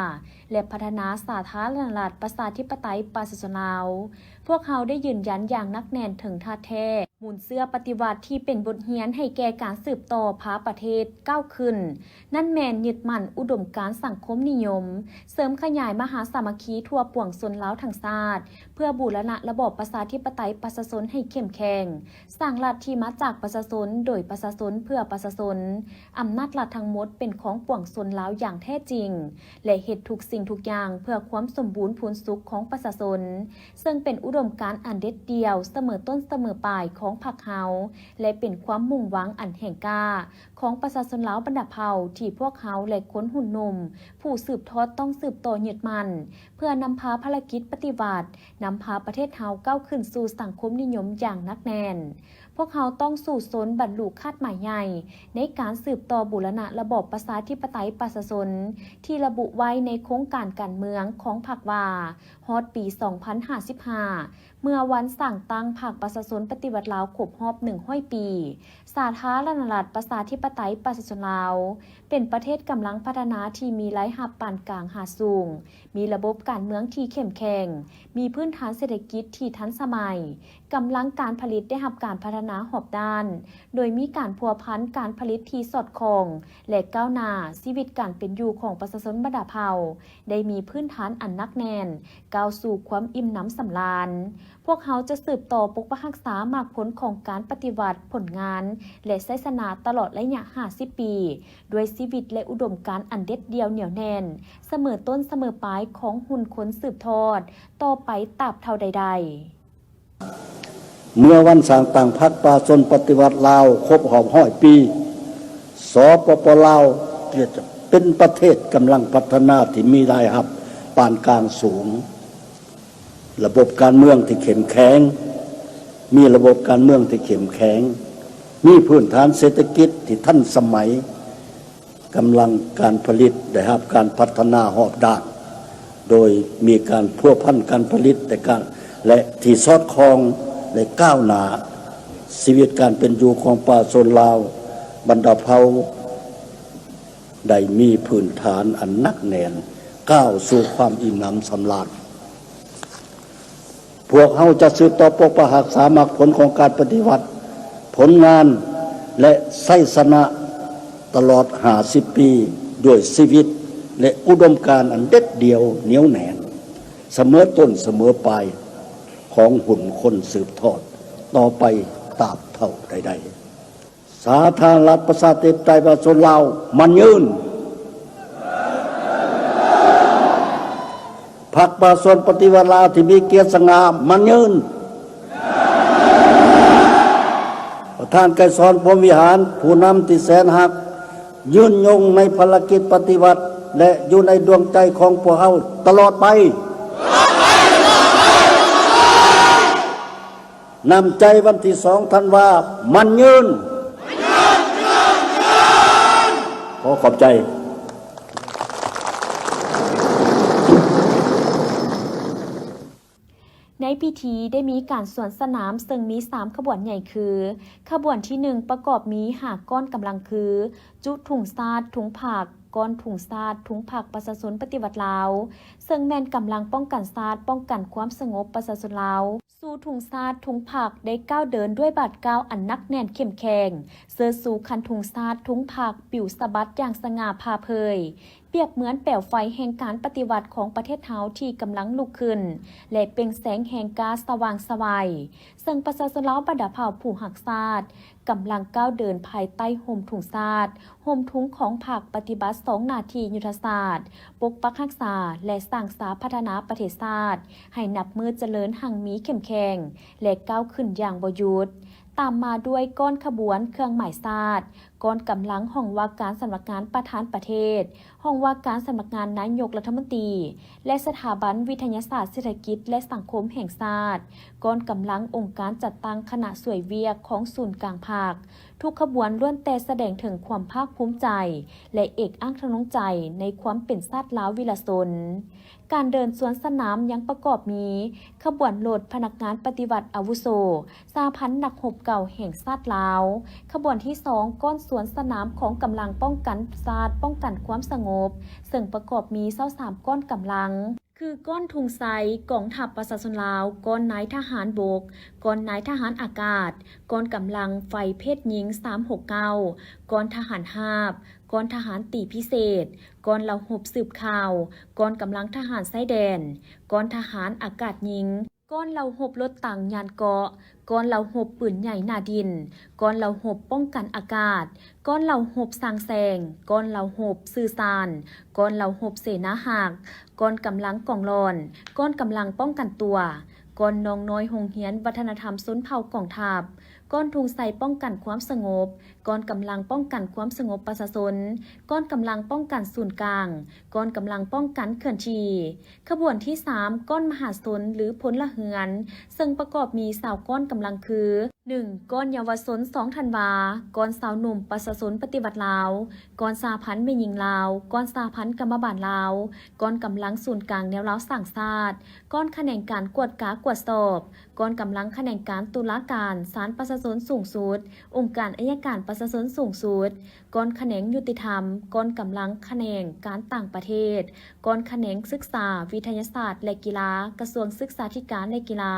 ແລະ ພັດທະນາສາທາລະນະລັດ ປະຊາທິປະໄຕ ປະຊາຊົນລາວ, ພວກເຮົາໄດ້ຢືນຢັນຢ່າງໜັກແໜ້ນເຖິງທ່າແທ້ ມູນເຊື້ອປະຕິວັດທີ່ເປັນບົດຮຽນໃຫ້ແກ່ການສືບຕໍ່ພາປະເທດກ້າວຂຶ້ນ, ນັ້ນແມ່ນຍຶດໝັ້ນອຸດົມການສັງຄົມນິຍົມ, ເສີມຂະຫຍາຍມະຫາສາມັກຄີທົ່ວປວງຊົນລາວທັງຊາດ, ເພື່ອບູລະນະລະບອບປະຊາທິປະໄຕປະຊາຊົນໃຫ້ເຂັ້ມແຂງ, ສ້າງລັດທີ່ມາຈາກປະຊາຊົນ, ໂດຍປະຊາຊົນ, ເພື່ອປະຊາຊົນ, ອຳນາດລັດທັງໝົດເປັນຂອງປວງຊົນລາວຢ່າງແທ້ຈິງ ແລະ ເຮັດທຸກສິ່ງທຸກຢ່າງເພື່ອຄວາມສົມບູນພູນສຸກຂອງປະຊາຊົນ, ເຊິ່ງເປັນອຸດົມການອັນເດັດດ່ຽວສະເໝີຕົ້ນສະເໝີປາຍຂອງພັກເຮົາ ແລະ ເປັນຄວາມມຸ່ງຫວັງອັນແຮງກ້າຂອງປະຊາຊົນລາວບັນດາເຜົ່າ ທີ່ພວກເຮົາ ແລະ ຄົນຮຸ່ນໜຸ່ມຜູ້ສືບທອດຕ້ອງສືບຕໍ່ຍຶດໝັ້ນ ເພື່ອນຳພາພາລະກິດປະຕິວັດ, ນຳພາປະເທດເຮົາກ້າວຂຶ້ນສູ່ສັງຄົມນິຍົມຢ່າງໜັກແໜ້ນ. ພວກເຮົາຕ້ອງສູ້ຊົນບັນລຸຄາດໝາຍໃຫຍ່ໃນການສືບຕໍ່ບູລະນະລະບອບປະຊາທິປະໄຕປະຊາຊົນ ທີ່ລະບຸໄວ້ໃນໂຄງການການເມືອງຂອງພັກວ່າ ຮອດປີສອງພັນຫ້າສິບຫ້າ ເມື່ອວັນສ້າງຕັ້ງພັກປະຊາຊົນປະຕິວັດລາວຄົບຮອບໜຶ່ງຮ້ອຍປີ, ສາທາລະນະລັດປະຊາທິປະໄຕປະຊາຊົນລາວ ເປັນປະເທດກຳລັງພັດທະນາທີ່ມີລາຍຮັບປານກາງຫາສູງ, ມີລະບົບການເມືອງທີ່ເຂັ້ມແຂງ, ມີພື້ນຖານເສດຖະກິດທີ່ທັນສະໄໝ, ກຳລັງການຜະລິດໄດ້ຮັບການພັດທະນາຮອບດ້ານ, ໂດຍມີການພົວພັນການຜະລິດທີ່ສອດຄ່ອງ ແລະ ກ້າວໜ້າ, ຊີວິດການເປັນຢູ່ຂອງປະຊາຊົນບັນດາເຜົ່າ ໄດ້ມີພື້ນຖານອັນໜັກແໜ້ນ, ກ້າວສູ່ຄວາມອີ່ມໜຳສຳລານ. ພວກເຮົາຈະສືບຕໍ່ປົກປັກຮັກສາໝາກຜົນຂອງການປະຕິວັດ, ຜົນງານ ແລະ ໄຊຊະນະຕະຫຼອດໄລຍະຫ້າສິບປີ, ດ້ວຍຊີວິດ ແລະ ອຸດົມການອັນເດັດດ່ຽວໜຽວແໜ້ນ, ສະເໝີຕົ້ນສະເໝີປາຍຂອງຮຸ່ນຄົນສືບທອດຕໍ່ໄປຕາບເທົ່າໃດໆ. ເມື່ອວັນສ້າງຕັ້ງພັກປະຊາຊົນປະຕິວັດລາວຄົບຮອບຮ້ອຍປີ, ສປປ ລາວ ຈະເປັນປະເທດກຳລັງພັດທະນາທີ່ມີລາຍຮັບປານກາງສູງ, ລະບົບການເມືອງທີ່ເຂັ້ມແຂງ, ມີລະບົບການເມືອງທີ່ເຂັ້ມແຂງ, ມີພື້ນຖານເສດຖະກິດທີ່ທັນສະໄໝ, ກຳລັງການຜະລິດໄດ້ຮັບການພັດທະນາຮອບດ້ານ, ໂດຍມີການພົວພັນການຜະລິດ ແລະ ການ ແລະ ທີ່ສອດຄ່ອງ ແລະ ກ້າວໜ້າ. ຊີວິດການເປັນຢູ່ຂອງປະຊາຊົນລາວບັນດາເຜົ່າ ໄດ້ມີພື້ນຖານອັນໜັກແໜ້ນ, ກ້າວສູ່ຄວາມອີ່ມໜຳສຳລານ. ພວກເຮົາຈະສືບຕໍ່ປົກປັກຮັກສາໝາກຜົນຂອງການປະຕິວັດ, ຜົນງານ ແລະ ໄຊຊະນະຕະຫຼອດຫ້າສິບປີ ດ້ວຍຊີວິດ ແລະ ອຸດົມການອັນເດັດດ່ຽວໜຽວແໜ້ນ, ສະເໝີຕົ້ນສະເໝີປາຍຂອງຮຸ່ນຄົນສືບທອດຕໍ່ໄປຕາບເທົ່າໃດໆ. ສາທາລະນະລັດ ປະຊາທິປະໄຕ ປະຊາຊົນລາວ ໝັ້ນຍືນ! ພັກປະຊາຊົນປະຕິວັດລາວທີ່ມີກຽດສະຫງ່າ ໝັ້ນຍືນ! ປະທານໄກສອນ ພົມວິຫານ, ຜູ້ນຳທີ່ແສນຮັກ, ຍືນຍົງໃນພາລະກິດປະຕິວັດ ແລະ ຢູ່ໃນດວງໃຈຂອງພວກເຮົາຕະຫຼອດໄປ. ນ້ຳໃຈວັນທີສອງທັນວາ ໝັ້ນຍືນ! ຂໍຂອບໃຈ. ໃນພິທີໄດ້ມີການສວນສະໜາມ ເຊິ່ງມີສາມຂະບວນໃຫຍ່ຄື ຂະບວນທີໜຶ່ງ ປະກອບມີຫ້າກ້ອນກຳລັງຄື ຈຸທຸງຊາດ, ທຸງພັກ, ກ້ອນທຸງຊາດ, ທຸງພັກປະຊາຊົນປະຕິວັດລາວ, ເຊິ່ງແມ່ນກຳລັງປ້ອງກັນຊາດ, ປ້ອງກັນຄວາມສະຫງົບປະຊາຊົນລາວ. ສູ່ທຸງຊາດ, ທຸງພັກ ໄດ້ກ້າວເດີນດ້ວຍບາດກ້າວອັນໜັກແໜ້ນເຂັ້ມແຂງ, ເຊີດຊູຄັນທຸງຊາດ, ທຸງພັກ ປິວສະບັດຢ່າງສະຫງ່າຜ່າເຜີຍ, ປຽບເໝືອນແປວໄຟແຫ່ງການປະຕິວັດຂອງປະເທດເຮົາທີ່ກຳລັງລຸກຂຶ້ນ ແລະ ເປັ່ງແສງແຫ່ງກາສະຫວ່າງສະໄຫວ, ເຊິ່ງປະຊາຊົນລາວບັນດາເຜົ່າຜູ້ຮັກຊາດ ກຳລັງກ້າວເດີນພາຍໃຕ້ຮົ່ມທຸງຊາດ, ຮົ່ມທຸງຂອງພັກ ປະຕິບັດສອງໜ້າທີ່ຍຸດທະສາດ, ປົກປັກຮັກສາ ແລະ ສ້າງສາພັດທະນາປະເທດຊາດ ໃຫ້ນັບມື້ຈະເລີນຮັ່ງມີເຂັ້ມແຂງ ແລະ ກ້າວຂຶ້ນຢ່າງບໍ່ຢຸດ. ຕາມມາດ້ວຍກ້ອນຂະບວນເຄື່ອງໝາຍຊາດ, ກ້ອນກຳລັງຫ້ອງວ່າການສຳນັກງານປະທານປະເທດ, ຫ້ອງວ່າການສຳນັກງານນາຍົກລັດຖະມົນຕີ ແລະ ສະຖາບັນວິທະຍາສາດເສດຖະກິດ ແລະ ສັງຄົມແຫ່ງຊາດ, ກ້ອນກຳລັງອົງການຈັດຕັ້ງຄະນະຊ່ວຍວຽກຂອງສູນກາງພັກ. ທຸກຂະບວນລ້ວນແຕ່ສະແດງເຖິງຄວາມພາກພູມໃຈ ແລະ ເອກອັກທະນົງໃຈໃນຄວາມເປັນຊາດລາວວິລະຊົນ. ການເດີນສວນສະໜາມຍັງປະກອບມີ ຂະບວນລົດພະນັກງານປະຕິວັດອາວຸໂສ ສະຫະພັນນັກຮົບເກົ່າແຫ່ງຊາດລາວ, ຂະບວນທີສອງ ກ້ອນສວນສະໜາມຂອງກຳລັງປ້ອງກັນຊາດ ປ້ອງກັນຄວາມສະຫງົບ, ເຊິ່ງປະກອບມີຊາວສາມກ້ອນກຳລັງ ຄື ກ້ອນທຸງໄຊ ກອງທັບປະຊາຊົນລາວ, ກ້ອນນາຍທະຫານບົກ, ກ້ອນນາຍທະຫານອາກາດ, ກ້ອນກຳລັງໄຟເພດຍິງ ສາມຫົກເກົ້າ, ກ້ອນທະຫານຮາບ, ກ້ອນທະຫານຕີພິເສດ, ກ້ອນເຫຼົ່າຮົບສືບຂ່າວ, ກ້ອນກຳລັງທະຫານຊາຍແດນ, ກ້ອນທະຫານອາກາດຍິງ, ກ້ອນເຫຼົ່າຮົບລົດຖັງຍານເກາະ, ກ້ອນເຫຼົ່າຮົບປືນໃຫຍ່ໜ້າດິນ, ກ້ອນເຫຼົ່າຮົບປ້ອງກັນອາກາດ, ກ້ອນເຫຼົ່າຮົບສ້າງແສງ, ກ້ອນເຫຼົ່າຮົບສື່ສານ, ກ້ອນເຫຼົ່າຮົບເສນາຮັກ, ກ້ອນກຳລັງກອງຫຼອນ, ກ້ອນກຳລັງປ້ອງກັນຕົວ, ກ້ອນນ້ອງນ້ອຍໂຮງຮຽນວັດທະນະທຳຊົນເຜົ່າກອງທັບ, ກ້ອນທຸງໄຊປ້ອງກັນຄວາມສະຫງົບ, ກ້ອນກຳລັງປ້ອງກັນຄວາມສະຫງົບປະຊາຊົນ, ກ້ອນກຳລັງປ້ອງກັນສູນກາງ, ກ້ອນກຳລັງປ້ອງກັນເຄື່ອນທີ່. ຂະບວນທີສາມ ກ້ອນມະຫາຊົນ ຫຼື ພົນລະເຮືອນ, ເຊິ່ງປະກອບມີຊາວກ້ອນກຳລັງຄື ໜຶ່ງ ກ້ອນເຍົາວະຊົນສອງທັນວາ, ກ້ອນຊາວໜຸ່ມປະຊາຊົນປະຕິວັດລາວ, ກ້ອນສະຫະພັນແມ່ຍິງລາວ, ກ້ອນສະຫະພັນກຳມະບານລາວ, ກ້ອນກຳລັງສູນກາງແນວລາວສ້າງຊາດ, ກ້ອນຂະແໜງການກວດກາກວດສອບ, ກ້ອນກຳລັງຂະແໜງການຕຸລາການ, ສານປະຊາຊົນສູງສຸດ, ອົງການໄອຍະການປະຊາຊົນສູງສຸດ, ກ້ອນຂະແໜງຍຸຕິທຳ, ກ້ອນກຳລັງຂະແໜງການຕ່າງປະເທດ, ກ້ອນຂະແໜງສຶກສາ, ວິທະຍາສາດ ແລະ ກິລາ, ກະຊວງສຶກສາທິການ ແລະ ກິລາ,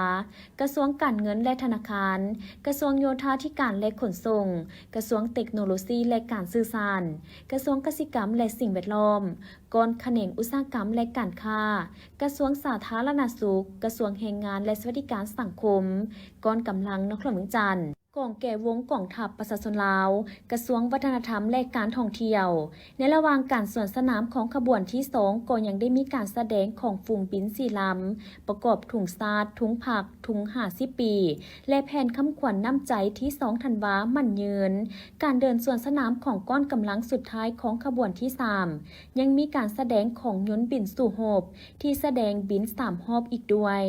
ກະຊວງການເງິນ ແລະ ທະນາຄານ, ກະຊວງໂຍທາທິການ ແລະ ຂົນສົ່ງ, ກະຊວງເຕັກໂນໂລຊີ ແລະ ການສື່ສານ, ກະຊວງກະສິກຳ ແລະ ສິ່ງແວດລ້ອມ, ກ້ອນຂະແໜງອຸດສາຫະກຳ ແລະ ການຄ້າ, ກະຊວງສາທາລະນະສຸກ, ກະຊວງແຮງງານ ແລະ ສະຫວັດດີການສັງຄົມ, ກ້ອນກຳລັງນະຄອນຫຼວງວຽງຈັນ. ກອງແກວົງກອງທັບປະຊາຊົນລາວ, ກະຊວງວັດທະນະທຳ ແລະ ການທ່ອງທ່ຽວ. ໃນລະຫວ່າງການສວນສະໜາມຂອງຂະບວນທີສອງ ກໍຍັງໄດ້ມີການສະແດງຂອງຝູງບິນສີ່ລຳ ປະກອບທຸງຊາດ, ທຸງພັກ, ທຸງຫ້າສິບປີ ແລະ ແຜ່ນຄຳຂວັນນ້ຳໃຈທີສອງທັນວາໝັ້ນຍືນ. ການເດີນສວນສະໜາມຂອງກ້ອນກຳລັງສຸດທ້າຍຂອງຂະບວນທີສາມ ຍັງມີການສະແດງຂອງຍົນບິນສູ້ຮົບ ທີ່ສະແດງບິນສາມຮອບອີກດ້ວຍ.